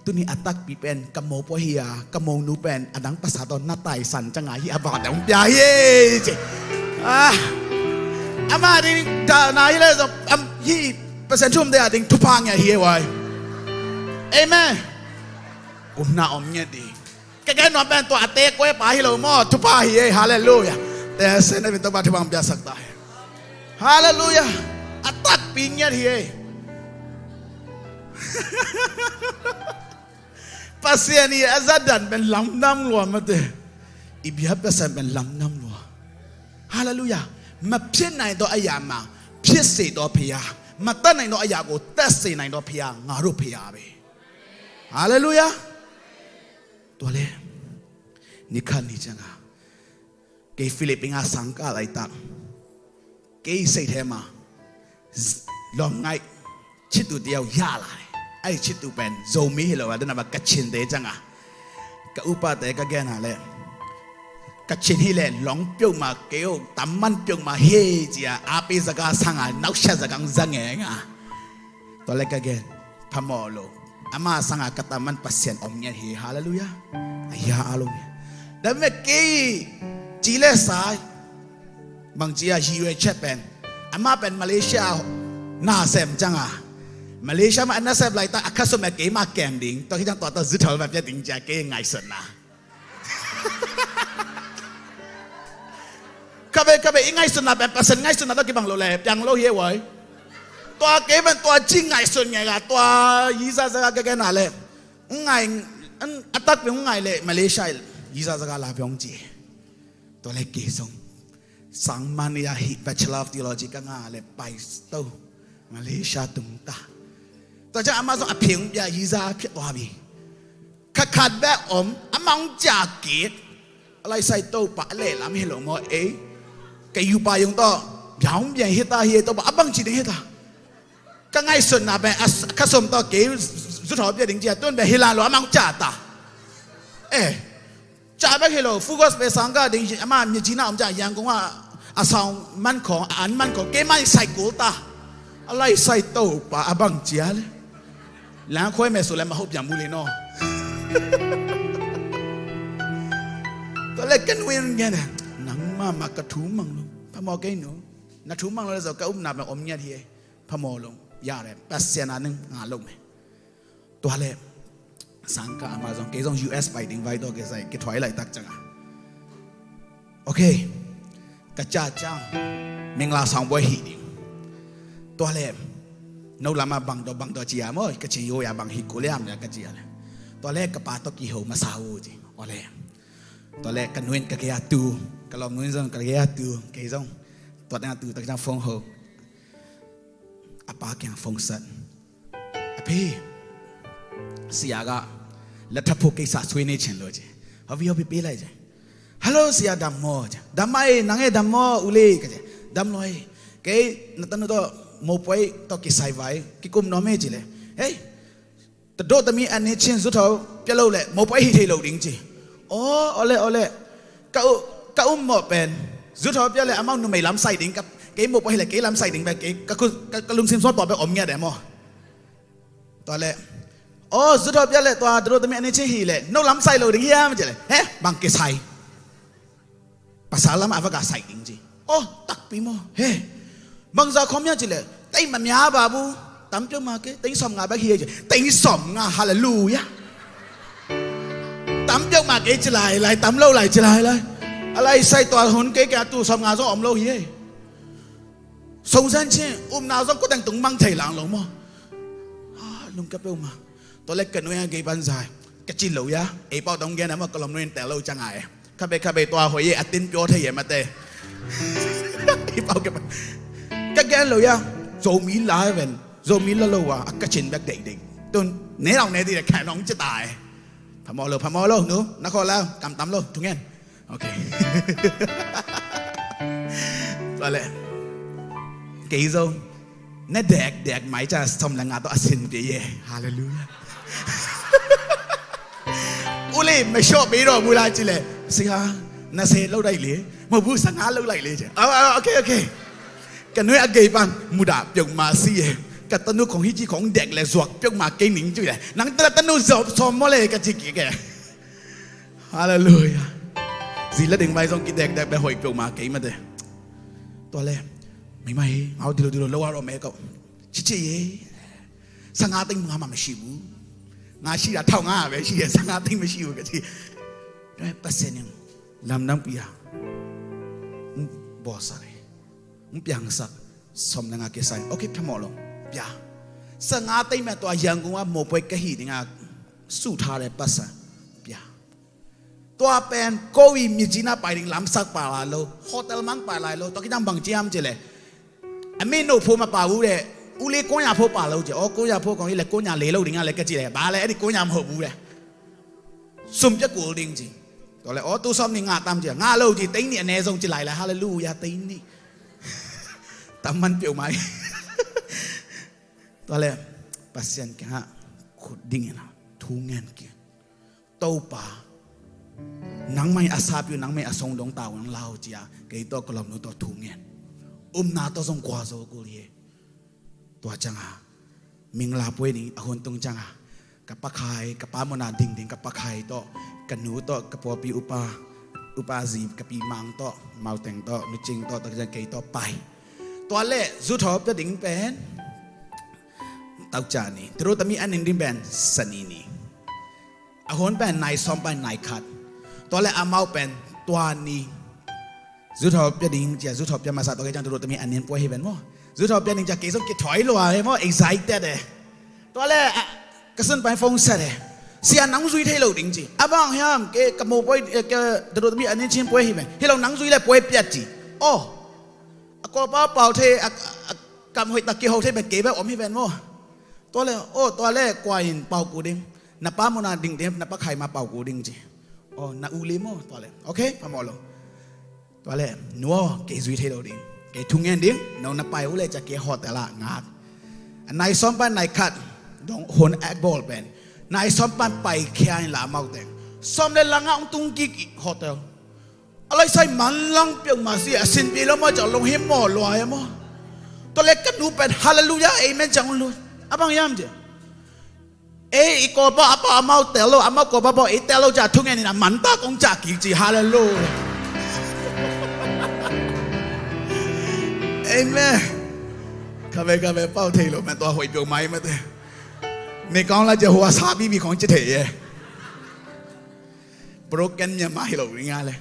တုန်နီအတကပင်းပဲ ကမော်ပှဲဟိယာ ကမော်နူပဲ အဒင်းပစာတော့ နတိုင်ဆန်ကျင်ဟိ အဘန်တဲ အုံပြဟိ ကျင် အာ အမဒင်း ဒါနာဟိလဲ့ ဟိ ပစဲထူမ်တဲ အဒင်းထူပန်ငဲ့ဟိဝဲ အဲမန် အုံနာအုံငဲ့ဒင်း ကဲကဲနော်ပဲ တွားအတဲကွဲပါဟိလို့မော် ထူပန်ဟိ ဟာလေလုယာ တဲစဲနဲ ပင်တော့ပါ ထူပန်ပြဆက်တာ ဟာလေလုယာ အတကပင်းငဲ့ဟိ ပစဲနီ အဇာတ်ဒဏ်ပဲ လမ်းနမ်လွာ မတဲ အီဘျားပစံပဲ လမ်းနမ်လွာ ဟာလေလုယာ မဖြစ်နိုင်သောအရာမှာ ဖြစ်စေသောဘုရား၊ မတတ်နိုင်သောအရာကို တတ်စေနိုင်သောဘုရား ငါတို့ဘုရားပဲ။ ဟာလေလုယာ။ တွားလဲ့ နှစ်ခါနေကျင်က ကဲ ဖိလစ်ပိန်က ဆန်ကလိုက်တာ ကဲ စိတ်ထဲမှာ လောင်ငိုက် ချစ်သူတစ်ယောက်ရလာတယ်။ အဲ့ဒီချစ်သူပဲ ဇိုမီးဟီလိုဝါ တနံပါတ် ကချင်တဲကျင်က ကဥပတဲကကဲနာလဲ့ ကချင်ဟီလဲ့ လောင်ပြုတ်မှာ ကဲအို တမန်ပြုတ်မှာ ဟေ့ ကျီ အားပေးစကားဆန်းက နှောင့်ယှက်စကား စငယ်ငါ တွားလဲ့ကကဲ ဖမော်လို အမဆန်းက ကတမန်ပစံအောင်မြတ်ဟေ့ ဟာလေလုယာ အရာအားလုံး ဒါပေမဲ့ ကဲ ကျီလဲ့စာ ဘင်ကျီအ ရည်ရွယ်ချက်ပဲ အမပဲ မလေးရှား နာစဲမ်ကျင်က မလေးရှားမှာ အနာစဲမ်လိုက်တာ အခက်ဆုံးပဲ ကဲမကဲမ်ဒင်း တွားခီကျင်တွားတဇုထော်ပဲ ပြတ်ဒင်းကျီ ကဲငိုက်စနာ Khabe khabe i ngaihsutna pen Pasian ngaihsutna tawh kibang lo le piang lo hi e uai. Tua kei pen tua ci ngaihsut ngei ga tua yiza zaga ka gen a le. Ngai a takpi ngai le Malaysia yiza zaga la piang ci. Tua le kei zong sangmania hi Bachelor of Theology ka nga le pai to Malaysia tung ta. Tua ciang amah zong a phing bia yiza phiat tua bi. Kha khat bek om amah hong ciah kik. A lai sai Topa a lehlam hi lo maw ei. Kei yupa yung tawh bia hong bia hi ta hi ei Topa a bang ci ding hi ta. Ka ngaihsutna bek a kha som tawh kei zuthaw bia ding cia tun bek hi la lo amah hong ciah ta. Eh. Ca bek hi lo Full Gospel sangka ding ama mi cina om ca Yangon a a sound man khong a an man khong kei man sai kul ta. A lai sai Topa a bang cia le. Lang khoi me su le ma hop yam mu le no. Tua le ka nuin ngen nang mama ka thu mang lo. Phamawh kei no. Na thu mang lo le zo ka upna bang om ngiat hi. Phamawh lo. Ya le Pasian a ning nga lo me. Tua le sangka ama zong kei zong U S pai ding vai tawh kei zai kei thuai laitak canga. Ok. Ka ca cang mingla sangbuai hih ding. Tua le no lama bang tawh bang tawh cia maw ka ci yo ya bang hih kuliam ya ka cia le. Tua le ka pa tawh kiho masa uh ci. Tua le tua le ka nuin ka gei a tu ka lawm nuin zong ka gei a tu kei zong tua teng a tu tak cang phone ho. A pa kiang phone sat. A phi siaga la thaphuk kei sa sui nei chen lo ce. Hawi hawi pi lai ce. Hello sia dam maw ce. Dam mai nang e dam maw uli ka ce. Dam loi kei na tanu to mopuai to kisai vai kikum no me ci le. Hei. Tadawh tami an hi chin zuthaw pia lo le mopaih hi thei lo ding ci. Aw awle awle. Ka u ka um mawh pen zuthaw pia le amau numei lamsai ding ka kei mopaih le kei lamsai ding pen kei ka khu ka lungsim sual pawh pen om ngiat e maw? Tua le aw zuthaw pia le tua tadawh tami an hi chin hi le no lamsai lo ding hiam ci le he bang kisai. Pasal lam a va ka sai ding ci. Aw takpi maw he. Bangza khawm hiam ci le tei mamia babu. Tam peuhmah kei tei sawm nga bek hi ci. Tei sawm nga halleluia. Tam peuhmah kei ci lai lai tam lo lai ci lai lai. A lai sai tua hun kei kei a tu sawm nga zong om lo hi. Songsan ci upna zong kuteng tung mang thei lang lo maw? Lungkia peuhmah. Tua le ka nuia gei banzai ka ci lo ia ei pau tong gen a maw ka lom nuin tel lo canga e. Khabe khabe tua hoi e a tin pio thei e mate. Ei pau ke ka gen lo ia. Zomi la ven zomi la lo wa a ka cin bek deih deih. Tun ne nong ne di le kha nong ci ta e. Phamawh lo phamawh lo nu na khaw la kam tam lo thungen. Ok. Tua le kei zo na dek dek mai ca som le nga tawh a sin pia ye. Halleluia. Uli me shawh pei rawh bula ci le siha na se lo dai le ma bu sa nga lo lai le ce. Ok ok. Ka nui a gei pan mudah peuhmah si ye. Ka tanu khong hi ci khong dek le zuak peuhmah kei ning ci le nang tanu sawm maw le ka ci kik e. Halleluia. Zi la ding vai zong kidekdek bek hoih peuhmah kei mate. Tua le meimai ngau dilo dilo lo a rawh me kau cici ye. Sanga teng nga ma masi bu. Nga si a thau nga be si ye sanga teng masi bu ka ci. Pasian in lamdang pia. Bawlsak e. Piangsak. Sawm le nga kisai. Ok phamawh lo. Pia. Sanga teng me tua hiang kung a mopoi ka hi ding a. Su tha le pasa. Pia. Tua pen ko i mi cina pai ding lamsak pa lai lo hotel mang pai lai lo tua kidang bang ciam ci le. A mi no pho ma pa u le u le konya pho pa lo ci aw konya pho kong i le konya le lo ding a le ka ci le ba le a di konya ma ho bu le. Sum pia kul ding ci. Tua le aw tu sawm ni nga tam ci nga lo ci tei ni a ne zong ci lai le halleluia tei ni. Tam man piu mai. Tua le Pasian kiangah khut dingin a thu ngen ki. Topa nangmah in a sapiu nangmah in a songdong tau nang lau cia kei tawh ka lawmnu tawh thu ngen. Upna tawh zong kua zo kul hi. Tua cianga mingla puai ding a hun tung cianga ka pakhai ka pa muna dingding ka pakhai tawh ka nu tawh ka pawpi upa upa zi ka pi mang tawh mauteng tawh nucing tawh tak ciang kei tawh pai. Tua le zuthaw pia ding pen tauca ni tiro tami an ning ding pen sani ni. A hun pen nai sawm pen nai khat. Tua le amau pen tua ni Zu thawh pia ding cia, zu thawh pia masa tawh kei ciang tadawh tami a nin puai hi ven maw. Zu thawh pia ding cia kei zong kithoi lua hi maw, excited e. Tua le, ah, ka sunpa in phone set e. Sia nang zui thei lo ding ci. A bang hiam, kei ka mo puai, eh, ka tadawh tami a nin cin puai hi ven. Hi lo nang zui le puai piat ci. Oh. A kawlpa pau thei, a, a kam hoih tak kiho thei pen kei bek om hi ven maw. Tua le, oh, tua le kua in pau ku ding. Na pa muna ding ding, na pa khai ma pau ku ding ci. Oh, na u li maw, tua le. Okay, phamawh lo. Tua le, nu aw, kei zui thei lo ding. Kei thu ngen ding, no na pai uh le cia kei hotel ah ngak. A nai sawm pan nai khat, dong hon ak bawl pen. Nai sawm pan pai khia in la mau teng. Sawm le la nga ong tung kik hotel. A lai sai man lang piak ma si, a sin pi lo maw, cia long hi maw lua e maw. Tua le ka nu pen, hallelujah, amen ciang ong lut. A bang hiam ci. Ei, i kawlpa a pau amau tel lo, amau kawlpa pau ei tel lo cia thu ngen in a man ta kong cia kik ci, hallelujah. Amen. Khabe, khabe, pau thei lo, man tua hoih piak mai mate. Mei kong la cia hua sa bibi kong ci thei e. Broken Myanmar hi lo ring a le.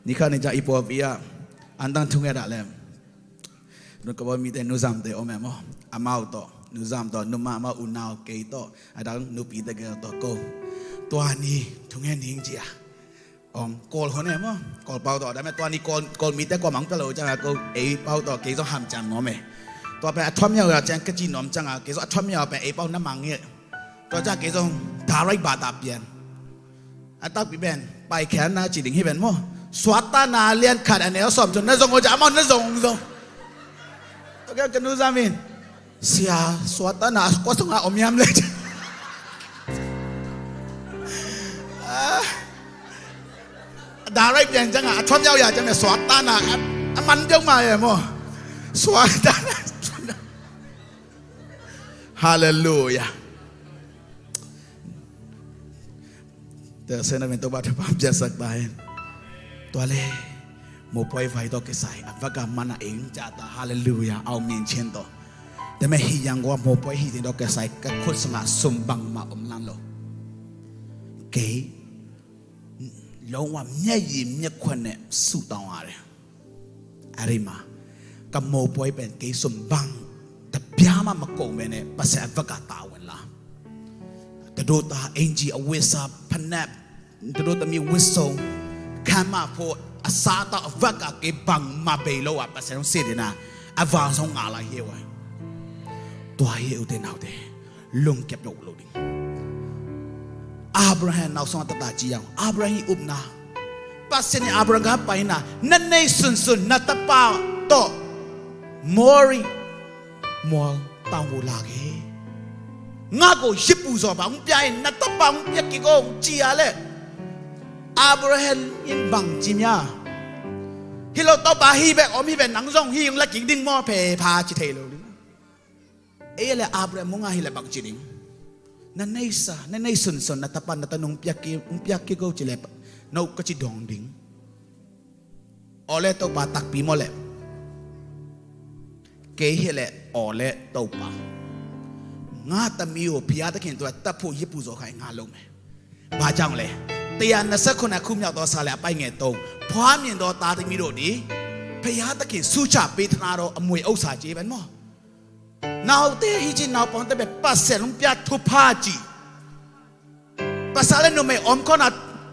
Ni khat ni cia i pua pi a. An dang thu ngen dah le. Nung ka bawl mite nuzamte om e maw. Amau tawh, nuzam tawh, numa amau unau kei tawh, a dang nupite gel tawh ko. Tua ni, thu ngen ning cia. Om, Kawl hon e maw. Kawl pau tawh, a dam e tua ni Kawl, Kawl mite Kawl mang pia lo ciang a ko, ei pau tawh, kei zong ham ciang nuam e. Tua pen a thuam yau a ciang ka ci nuam ciang a, kei zong a thuam yau pen ei pau na mang e. Tua ciang kei zong, direct bata pian. A takpi pen, pai khian na ci ding hi pen maw. Suatana lian khat a neu sawm cun na zong aw cia amau na zong zong. Tua ka ka nuzam in. Sia, suatana, kua sung a om hiam le. Ah. Direct pian ciang a, a thuam yau ya ciang a suatana, a, a man deuh ma e maw. Suatana. Hallelujah. Tua sena men Topa thupha piaksak ta hen. Tua le, mopawi vai tawh kisai, a vaka mana eng ca ta, hallelujah, aw min chin tawh. Tua me hi yang gua mopawi hi ding tawh kisai, ka khut sungah sum bangmah om lan lo. Kei, lo wa mya yi mya khwan ne su tawng a re. A ri ma, ka mopawi pen kei sum bang, ta bia ma ma ko me ne, Pasian a vaka ta wen la. Ta do ta eng ji a wesa panap, ta do ta mi wesa, khan ma pho, a sa ta a vaka kei bang ma bei lo a Pasian si dina, a vang song nga la hi wa. Tua hi u te nau te, lung kep lo lo ding. Abraham nau song a ta ta ci yang, Abraham hi upna. Pasian in Abraham ka paina, na nei sunsun, na tapa tawh Mori mual tang wu lak hi. Nga ko hipu zaw ba, ung pia in, na tapa ung pia kik ung cia le. Abraham in bang ci mia. Hi lo tawh ba hi bek om hi bek nang zong hi ung la kik ding maw phe pha ci thei lo ding. Ei le Abraham mung a hi le bang ci ding. Na neisa, na nei sunsun, na tapa, na tanung piak ki, ung piak ki go ci le, na uk ka ci dong ding. Aw le Topa takpi maw le. Kei hi le aw le Topa. Nga ta mi o pia ta khin tua ta phu yi pu zo khai nga lo me. Ba jang le. Tia na sa khun a khum yau to sa le a pai nge to. Phua min do ta ta mi do di. Pia ta khin su cha pi thana do a mui au sa ci ban maw. Naute hi ci naupangte bek Pasian hong pia thupha ci. Pasal le numei om khawna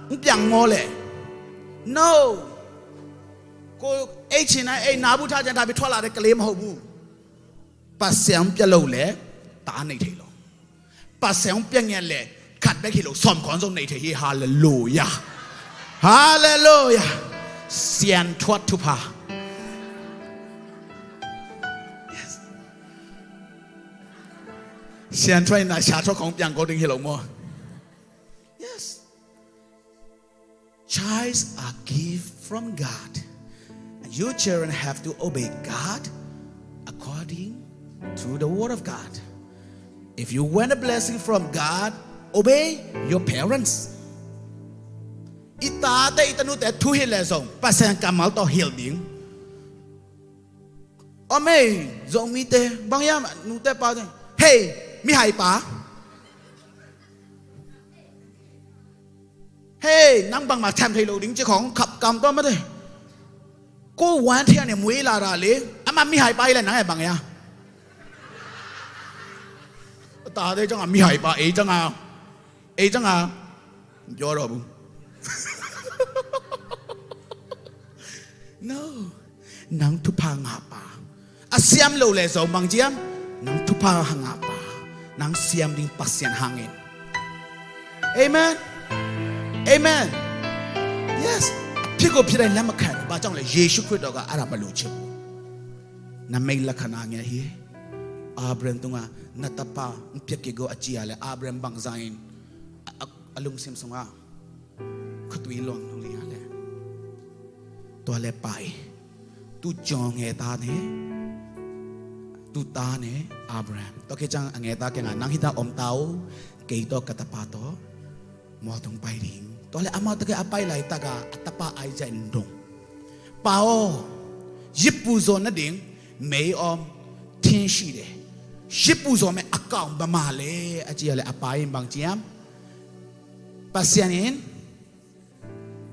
hong piang maw le. No. Ko ei cina ei nabu tha jan tha bi thua la de ka lem ho bu. Pasian hong pia lo le ta nei thei lo. Pasian hong pia ngiat le khat bek hi lo sawm khawng zong nei thei hi. Halleluia. Halleluia. Sian thuat thupha. Yes. Sian thuai na sia thuak khawng piang ko ding hi lo maw? Yes. Child are gift from God. And you children have to obey God according to the word of God. If you want a blessing from God, obey your parents. I tate i tanute thu hilh le zong Pasian kammal tawh hilh ding. Om ei, Zomite, bang hiam, nute pa te. Hei, mihai pa. Hei, nang bangmah thiam thei lo ding ci khawng khap kam tua mate. Ko wan thei ne muai la ra le. Ama mihai pa hi le nang e bang ya. Ta de chang a mihai pa e chang a. E chang a. Yo ro bu. No. Nang thupha ngah pa. A siam lo le zo mang ciam. Nang thupha ngah pa. Nang siam ding Pasian hangin. Amen. Amen. Yes. Phi ko phi dai lam a khan ba chang le Jesu Khrist ga ara ba lu chi. Na mei la khana nge hi. Abraham tunga na tapa mpiak ke go a chia le Abraham bang zain a, a, a lungsim sunga. Khatui luang nung lia le. Tua le pai. Tu jong he ta ne. Tu ta ne Abraham. Tua ke chang a nge ta ke nga nang hita om tau. Kei to ka tapa to. Mo tung pai ding. Tua le ama to ke a pai lai taka a tapa ai jai ndong. Pao. Yipu zo na ding. Mei om. Tin shi de. Yipu zo me a kaung ba ma le. A chia le a pai bang ciam. Pasian in.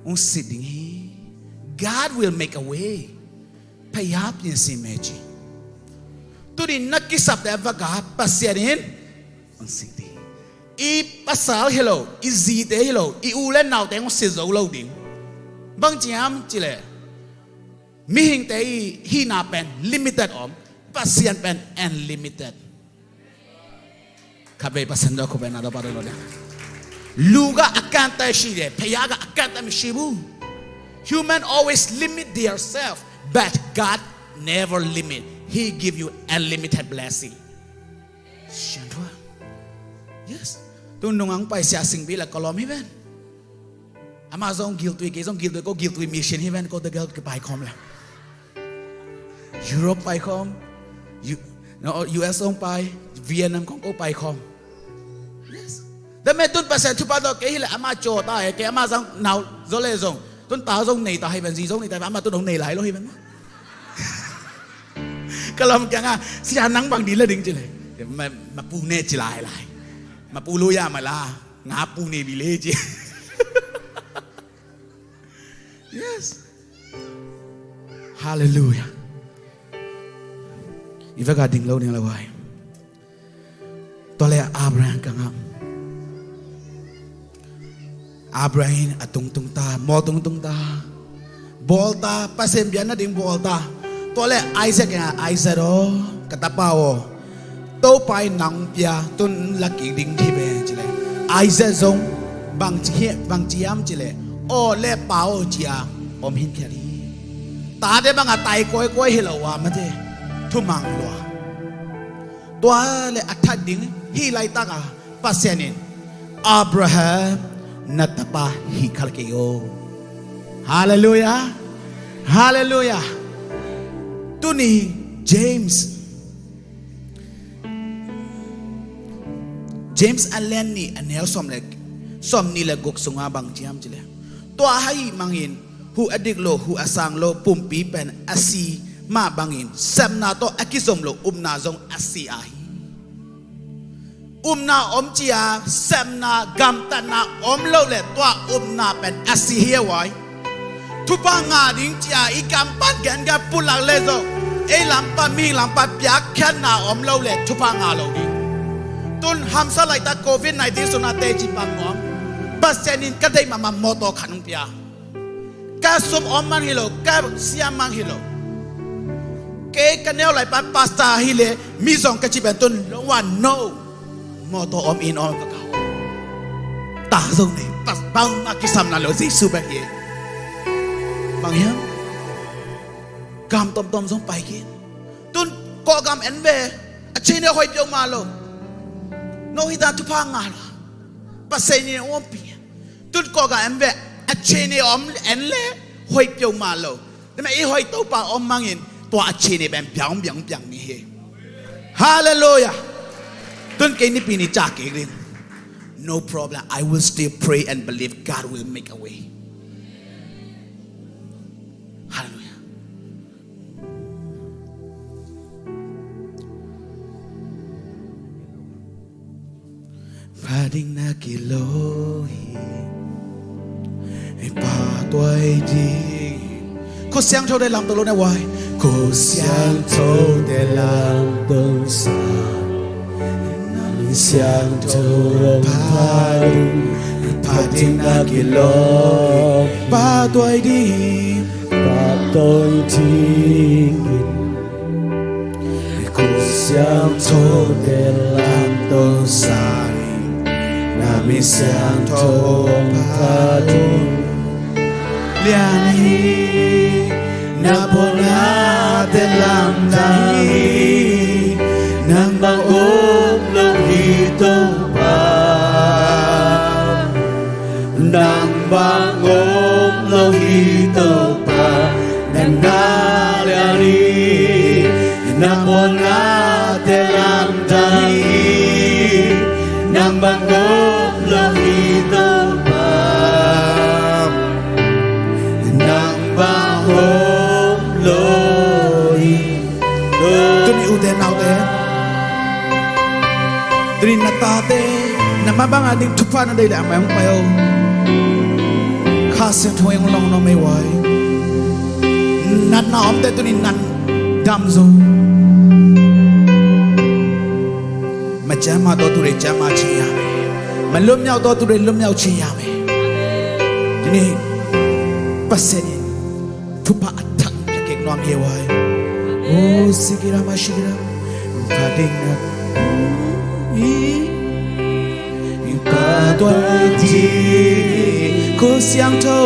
Hong sit ding hi. God will make a way. Phaya pian si me ci. Tuni na kisap te va ga Pasian in. Hong sit ding. I pasal hi lo, i zite hi lo, i u le naute hong sit zo lo ding. Bang ciam ci le. Mihingte i hina pen limited om, Pasian pen unlimited. Khatvei Pasian dawh khup en a dawh pa dawh lo ding. Luga a kanta shi de, pheya ga a kanta mi shi bu. Human always limit their self, but God never limit. He give you unlimited blessing. Sian thua. Yes. Tu nung ang pai sia sing bi la kolom hi ven. Ama zong giltui kei zong giltui ko giltui mission hi ven ko the girl kipai khom le. Europe pai khom. U, no, U S zong pai. Vietnam khong ko pai khom. Yes. The me tun Pasian thupha dawh kei hi le ama cho ta he kei ama zong nau zo le zong. Tun ta zong nei ta hi ven zi zong nei ta ama tun hong nei lai lo hi ven. Ka lam kiang a sia nang bang di la ding ci le. Ma, ma pu ne ci lai lai. Ma pu lo ya ma la. Nga pu ne bi le ci. Yes. Hallelujah. I vek a ding lo ding lo wai. Tua le Abraham ka ngam. Abraham a tungtung ta, maw tungtung ta. Bawl ta, Pasian bia na ding bawl ta. Tua le Isaac ka ngam, Isaac aw, ka tapa aw. Topa in nang pia tun la kik ding hi ve ci le. Isaac zong bang ci hiam, bang ci hiam ci le. Aw le pa aw cia om hin khia ding. Tate bang a tai kawikawi hi lo a mate. Thumang lua. Tua le a that ding hi laitak a Pasian in Abraham na tapa hi khal kei o. Hallelujah. Hallelujah. Tuni James James a lian nih a neu sawm le sawm nih le guk sunga bang ciam ci le. Tua hai mangin hu a dik lo hu a sang lo pumpi pen a si mah bangin sepna tawh a kizom lo upna zong a si ahi. Upna om cia sepna gamtatna om lo le tua upna pen a si hi a wai. Thupha ngah ding cia i kam pan gen gen pulak le zo. Ei lam pan mi lam pan piakkhiatna om lo le thupha ngah lo ding. Tun hamsa laitak covid nineteen suna teci pan ngawm. Pasian in ka deih mahmah mawtaw khat hong pia. Ka sum om man hi lo, ka siam man hi lo. Kei ka neu lai pan pastor hi le mi zong ka ci pen tun lo wan no. Mawtaw om in om ka kau. Ta zong nei pas bang a kisam na lo Jesu bek ye. Bang hiam. Gam tomtom zong pai kin. Tun kawh gam en ve. A cine hoi piau ma lo. No hi ta thupha nga lo. Pasai ni om pi. Tun kawh gam en ve. A cine om en le hoi piau ma lo. Tua mah i hoih Topa om mangin tua a cine pen biang biang biang ni hi. Hallelujah. Tun kei nipi ni ca kei rin. No problem. I will still pray and believe God will make a way. Hallelujah. Pha ding na kilo hi. Ei pa tuai ding. Ko siangthote lamdang lo ne vai. Ko siangthote lamdang sa, na min siangtho hong phat un. Phat ding na kilawm, pahtawi ding, pahtawi ding in. Ko siangthote lamdang sa, na min siangtho hong phat un. Lian hi, na bawlnate lamdang hi. Nang bang om lo hi Topa, nang bang om lo hi Topa. Na na lian hi, na bawlnate lamdang hi. Nang bang om lo hi Topa, nang bang om lo hi. Tuni ute naute, tuni na tate, na mabang a ding thupha na deih leh a mai hong pai o. Kha Siangtho hong long na mai vai. Natna omte tuni nan dam zo. Machama to ture chama chiyame. Malumyau to ture lumyau chiyame. Tuni Pasian in thupha a thang na kek nuam hi vai. O sikirama sikirama. Phat ding na i pahtawi ding. Ko siangtho,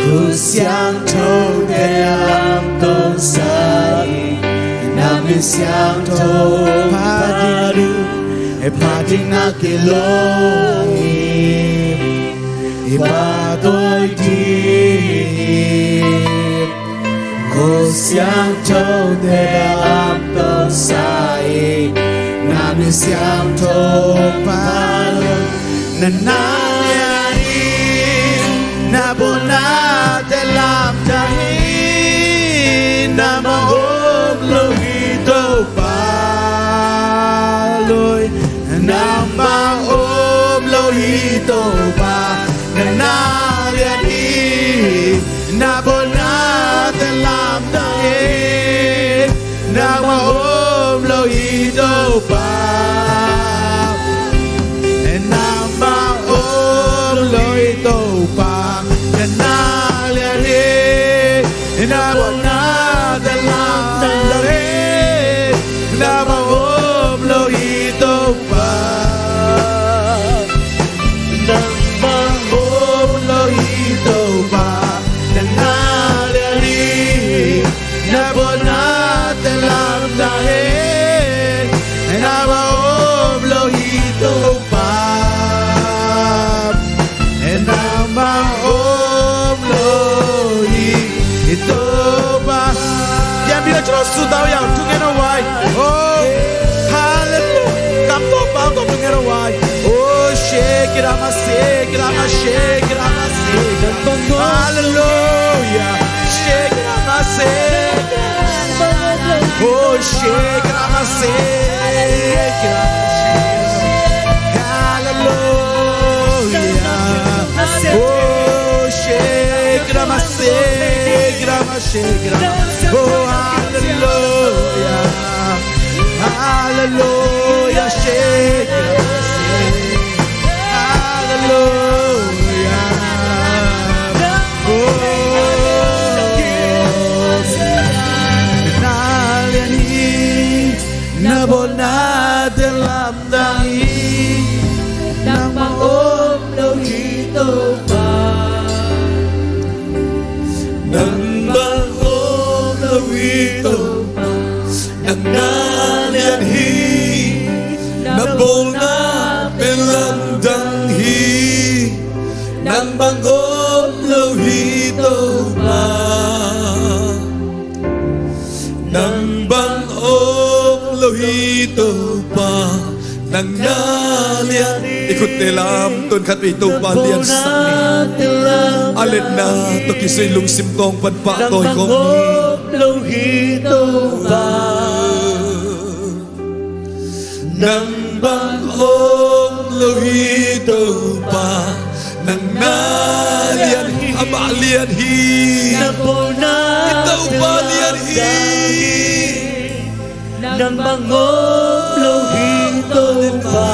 ko siangthote lamdang sa, na min siangtho phat ding, phat ding na kilawm hi. Pahtawi ding. Ko siangthote lamdang sa, na min siangtho phat un. Na na lian hi, na bawlnate lamdang hi. Nang bang om lo hi Topa lo hi. Nang bang om lo hi Topa. Na na lian hi, na bawlnate lamdang hi. Nang bang om lo hi Topa. Nang bang om lo hi Topa. Na na lian hi, na bawlnate lamdang hi. Nang bang om lo hi Topa. Nang bang om lo hi Topa. Na na lian hi, na bawlnate lamdang hi. Nang bang om lo hi Topa. Nang bang om lo hi Topa. Pianpih lo ci lo, sutau yau, tungen o vai. Oh, hallelujah. Kam to pau to, tungen o vai. Oh, shake it up, shake it up, shake it up, shake it up. Hallelujah. Shake it up, shake it up. Oh, shake it up, shake it up. Hallelujah. Oh, shake it up, shake it up, shake it up. Oh, hallelujah. Hallelujah, shake it up, shake it up. Hallelujah. Oh, na lian hi, na bawlnate lamdang hi. Nang bang om lo hi Topa. Nang bang om lo hi Topa. Nang na lian hi, na bawlnate lamdang hi. Nang bang om lo hi Topa. Nang bang om lo hi Topa. Nang na lian hi. I khutte lam tun khat vei Topa liansak ni. A lianna tawh kisai lungsim tawng pan pahtawi kawm ni. Nang bang om lo hi Topa. Nang bang om lo hi Topa. Nang na lian hi, amah lian hi. Na bawlna Topa lian hi. Nang bang om lo hi Topa.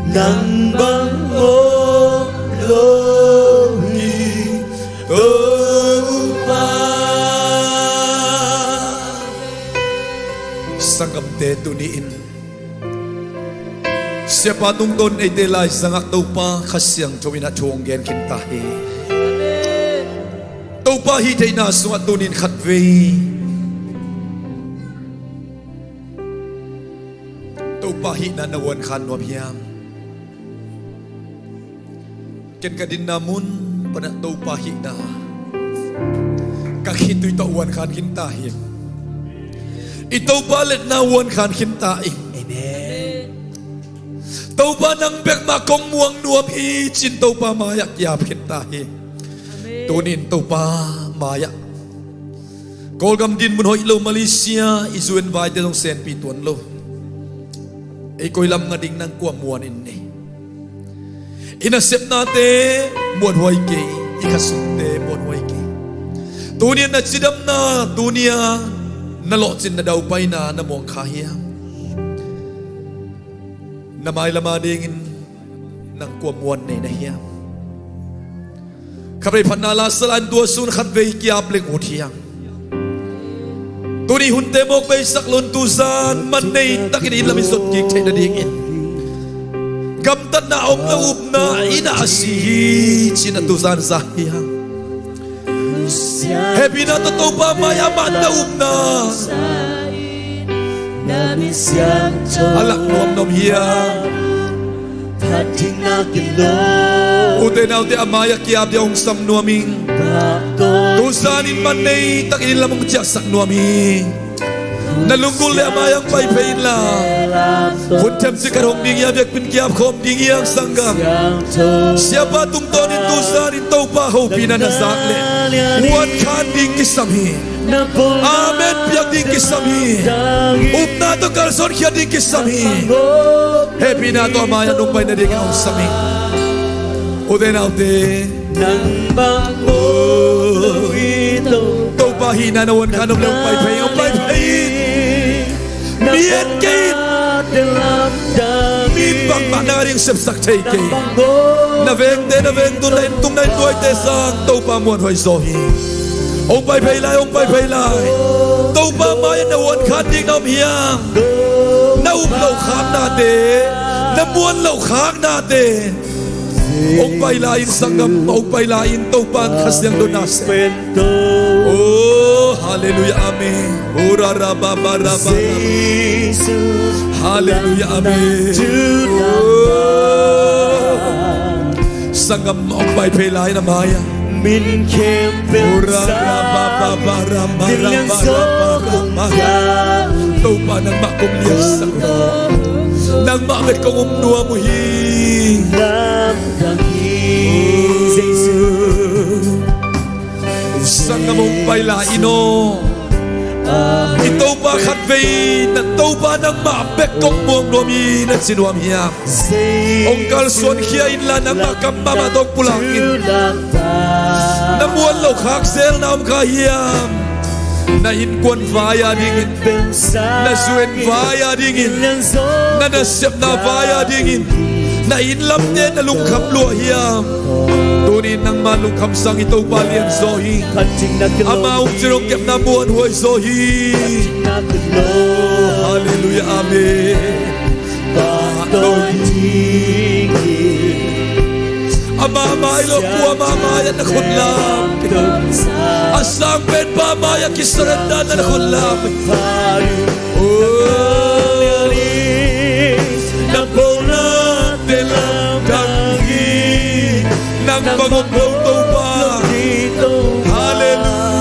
Nang bang om lo hi Topa. Sanggamte, tuni-in Siapa tungtawn eite laizangah Topa Kha Siangtho in a thu hong gen khin ta hi. Topa hih theihna sungah tunin khatvei Topa hihna na uankhan nuam hiam? Ken ka dinna mun panah Topa hihna ka khitui tawh uankhan khin ta hi. I Topa letna uankhan khin ta hi. Amen. Topa nang bek mah kong muang nuam hi, ci-in Topa mai-ah ki-ap khin ta hi. Amen. Tunin Topa mai-ah Kawlgam dinmun hoih lo Malaysia i zu en vaite zong senpi tuan lo. Ei koi lam nga ding, nang kua muan in nei. I nasepnate muanhuai kei, i khasungte muanhuai kei. Tuni-a na cidamna, tuni-a na lawhcinna daupaina na muang kha hiam? Na mailam adingin nang kua muan nei na hiam? Khatvei phatna la sa la in, tua sun khatvei ki-ap leng ut hiam? Tuni hunte mawk beisak lo in, tuzan man nei takin inn lam i zot kik theih nadingin gamtatna om lo, upna in a si hi, ci-in a tuzan za hiam? Hehpihna tawh Topa mai-ah amah na upna a lak nuam na om hiam? Ute naute, a mai-ah ki-ap ding a hong sam nuam ing. Tuzan in man nei takin inn lam hong ciahsak nuam hi. Na lunggulh leh a mai-ah hong pai phei inla, hun themcik khat hong ding hi a, biakpiin ki-ap khawm ding hi hang, sanggam. Siapa tungtawnin tuzan in Topa hopihna na zak leh uankhan ding kisam hi. Amen piak ding kisam hi. Upna tawh kalsuan khiat ding kisam hi. Hehpihna tawh a mai-ah nong pai nadingin hong sam hi. Ute naute, nang bang om lo hi Topa. Topa hihna na uankhan om leh hong pai phei, hong pai phei in. Mi en kei in. Mi bangmah nang ading sepsak thei kei. Na vengte, na vengtu, na inntung, na innkuante sang Topa muanhuai zaw hi. Hong pai phei lai, hong pai phei lai. Topa mai-ah na uankhan ding na om hiam? Na up loh khaknate, na muan loh khaknate, hong pai lai in, sanggam, hong pai lai in. Topa in Kha Siangtho na sem. Oh, halleluiah, amen. Ora raba ba raba. Halleluiah, amen. Oh, sanggam, hong pai phei lai in a mai-ah. Ora raba ba raba raba raba. Topa nangmah kong liansak uh hi. Nangmah bek kong um nuam uh hi. Sanggam, hong pai lai in aw. I Topa khatvei, na Topa nangmah bek kong muang nuam hi, na ci nuam hiam? Hong kalsuan khia inla, nangmah kam mahmah tawh hong pulak in. Na muan loh khak zel na om kha hiam? Na innkuan vai adingin, na zu en vai adingin, na nasepna vai adingin, na inn lamte na lungkham lua hiam? Tuni nangma lungkham sang i Topa lianzaw hi. Ama hong cin hong kepna muanhuai zaw hi. Halleluiah, amen. Ama mai lo, kuamah mai-ah na khut lam. A sangpenpa mai-ah kisurrender na khut lam. Oh, na pawnate lamdang hi. Nang bang om lo Topa. Halleluiah.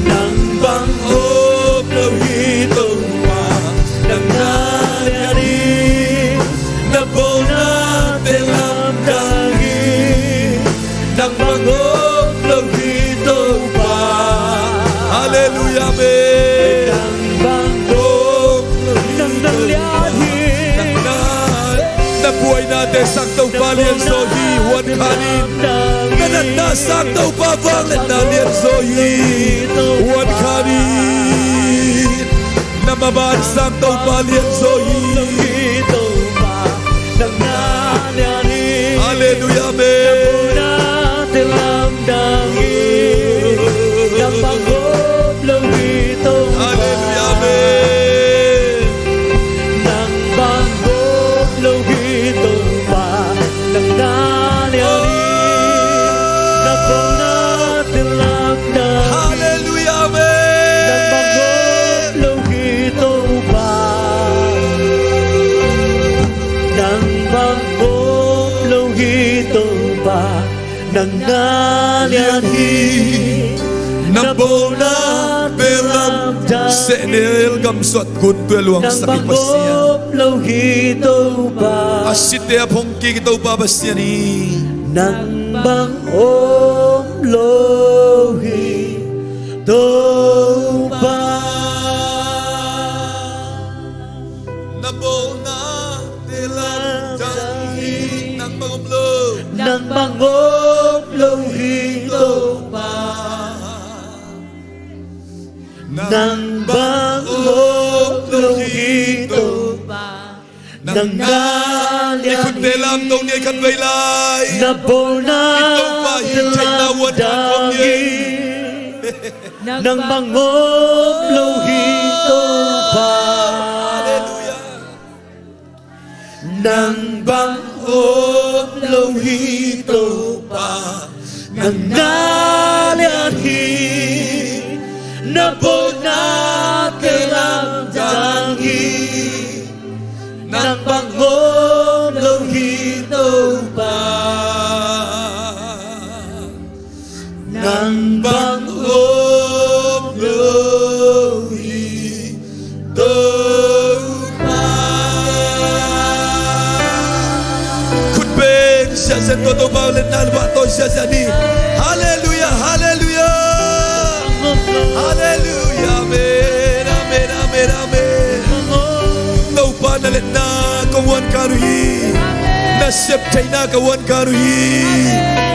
Nang bang om lo hi Topa. Nang na lian hi. Na pawnate lamdang hi. Nang bang om lo hi Topa. Halleluiah, amen. Nang bang om lo hi Topa. Nang na lian hi. Nang na, na buainate sang Topa lianzaw hi, uankhan in. Na natna Sang Topa vangliatna lianzaw hi. Huan kha ni. Na maban sang Topa lianzaw hi. Halleluiah, amen. Halleluiah, amen. Nang bang gawp lo hi Topa, nang na lian hi. Na bang na telang na hi. Halleluiah, amen. Nang bang gawp lo hi Topa, nang bang gawp lo hi Topa, nang na lian hi. Na bawlna pelam. Sehnel gamsuat guntuai luangsak i Pasian. Nang bang gawp lo hi Topa. A site a phongkik i Topa Pasian hi. Nang bang om lo hi Topa. Na bawlna telang dang hi. Nang bang om lo. Nang bang om lo hi Topa. Nang bang om lo hi Topa. Nang na lian hi. I khutte lamto ni, khatvei lai. Na bawlna telang dang hi. Nang bang om lo hi Topa. Halleluiah. Nang bang om lo hi Topa, nang na lian hi. Na bawlna telang dang hi. Nang bang om lo hi Topa. Nang bang om lo hi Topa. Khut beng siasia, tua Topa liatna le vah tawi siasia ni. Halleluiah, halleluiah. Halleluiah, amen, amen, amen, amen. Topa na liatna kong huan khan uh hi. Na sep theihna ka huan khan uh hi.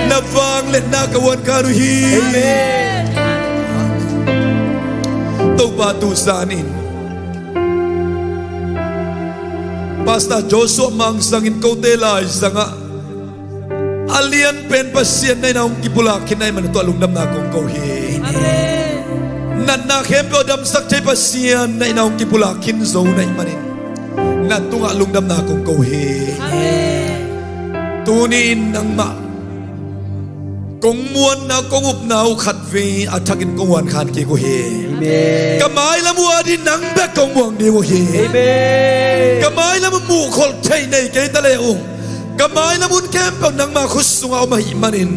Na vangliatna ka huan khan uh hi. Amen. Topa tu zan in Pastor Joshua Mang Sang in kote lai zangah a lianpen Pasian na innah hong kipulak khin na hih manin tua lungdamna kong ko hi. Amen. Natna khempeuh a damsak thei Pasian na innah hong kipulak khin zo na hih manin na tungah lungdamna kong ko hi. Amen. Tuni-in nangmah kong muanna, kong upna uh khatvei a thakin kong huan khan kik uh hi. Amen. Ka mailam uh ading nang bek kong muang ding uh hi. Amen. Ka mailam uh muhkholh thei nei kei ta le uh, ka mailam hun khempeuh nangma khut sungah om ahih manin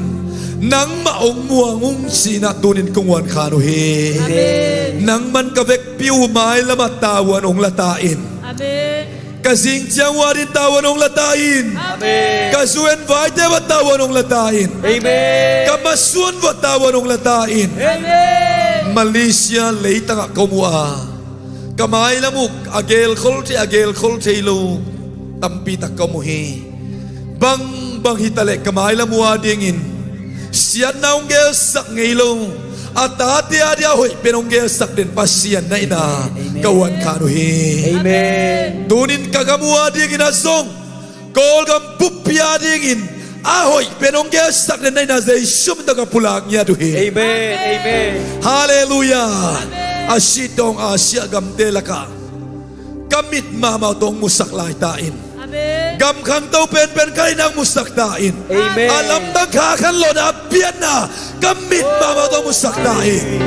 nangmah hong muang ung ci-in ah tunin kong huan khan uh hi. Amen. Nangman ka vekpi uh mailam ah tavuan hong la ta in. Amen. Ka zing ciang uh ading tavuan hong la ta in. Amen. Ka zu en vaite uh ah tavuan hong la ta in. Amen. Ka masuan uh ah tavuan hong la ta in. Amen. Malaysia leitangah ka om uh a, ka mailam uh a gelkhol thei, a gelkhol thei lo tampi tak ka om uh hi. Bangbang hi ta leh ka mailam uh adingin siatna hong gelsak ngei lo, a tate ading a hoih pen hong gelsak den Pasian na innah, amen, ka huan khan uh hi. Amen. Tunin ka gam uh adingin ah zong, Kawlgam buppi adingin a hoih pen hong gelsak den na innah Jesu min tawh ka pulak ngiat uh hi. Amen. Amen. Halleluiah. Amen. A sih tawng a siah gamte lakah ka mit mahmah uh tawh hong musak lai ta in. Amen. Gam khangto penpen ka hihna hong musak ta in. Amen. A lamdang kha khanlawhna a pianna ka mit mahmah uh tawh hong musak ta in.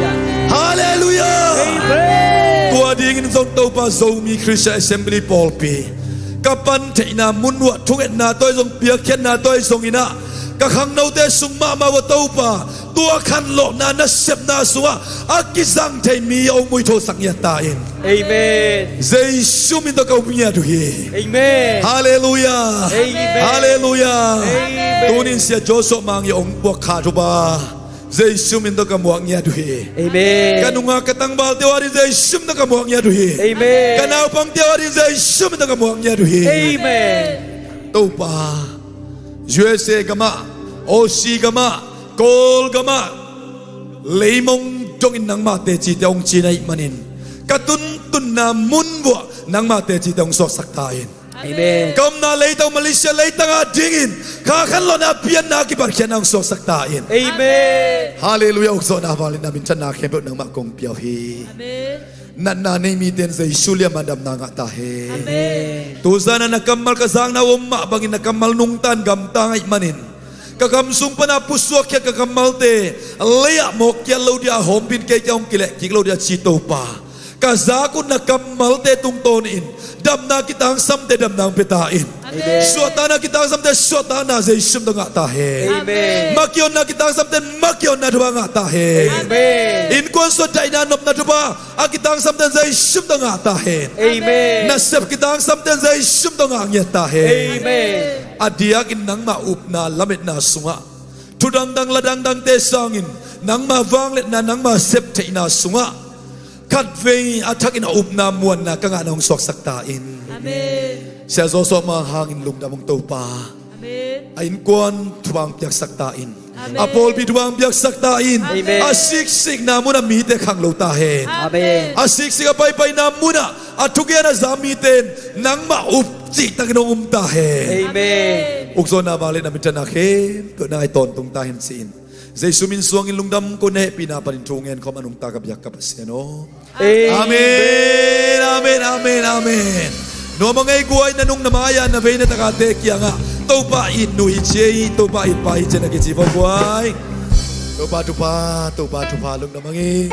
Halleluiah. Amen. Tua dingin zong Topa Zomi Christian Assembly pawlpi ka pan theihna mun uh ah thungetna tawh ahi zong, piakkhiatna tawh ahi zongin ah, ka khangnote sung mahmah uh ah Topa, tua khanlawhna nasepna sungah a kizang thei mi a hong muithosak ngiat ta in. Amen. Jesu min tawh ka up ngiat uh hi. Amen. Halleluiah. Amen. Halleluiah. Amen. Tunin Sia Joshua Mang i hong puak khat uh pa Jesu min tawh ka muak ngiat uh hi. Amen. Ka nungak ka tangvalte uh ading Jesu min tawh ka muak ngiat uh hi. Amen. Ka naupangte uh ading Jesu min tawh ka muak ngiat uh hi. Amen. Topa, U S A gamah, Aussie gamah, Kawlgamah leimong dongin nangmah tecite hong cina ahih manin, ka tuntunna mun vuah nangmah tecite hong suaksak ta in. Amen. Ka omna leitang Malaysia leitang adingin kha khanlawhna pianna kipatkhiatna hong suaksak ta in. Amen. Halleluiah. Ukzawhna vangliatna minthanna khempeuh nangmah kong pia uh hi. Amen. Natna nei mite in Jesu liamah damna ngah ta hen. Amen. Tuzan a na kammal ka zakna uh om mah bangin na kammal nungta in gamta ahih manin, ka kam sung pana pusuak khiat ka kammalte lei-ah mawk kiat lo dia, hawmpin kei kiang hong kileh kik lo dia ci Topa, ka zak uh na kammalte tungtawnin damna kitangsamte damna hong pia ta in. Amen. Suahtakna kitangsamte suahtakna Jesu min tawh ngah ta hen. Amen. Makaihonna kitangsamte makaihonna thupha ngah ta hen. Amen. Innkuan suah daihna nopna thupha a kitangsamte Jesu min tawh ngah ta hen. Amen. Nasep kitangsamte Jesu min tawh ngah ngiat ta hen. Amen. A diakin nangmah upna lametna sungah thu dangdang la dangdangte sangin nangmah vangliatna nangmah septheihna sungah khatvei a thakin a upna muanna ka ngahna hong suaksak ta in. Amen. Sia Joshua mah hangin lungdam ung Topa. Amen. A innkuan thupha hong piaksak ta in. Amen. A pawlpi thupha hong piaksak ta in. Amen. A siksikna munah mite khanglo ta hen. Amen. A siksik a paipaina munah a thugen a za mite in nangmah up cihtakin hong um ta hen. Amen. Ukzawhna vangliatna minthanna khempeuh nang a tawntung ta hen ci-in Jesu min suangin lungdam ko, na hehpihna panin thu ngen khawm a nungta ka biak ka Pasian aw. Amen. Amen, amen, amen, amen. Nuam a ngei guai, na nung na mai-a na vei na takate kiangah Topa it nu hi ci ei, Topa it pa hi ci ei na kici vua guai. Topa thupha, Topa thupha, lungdam a ngei.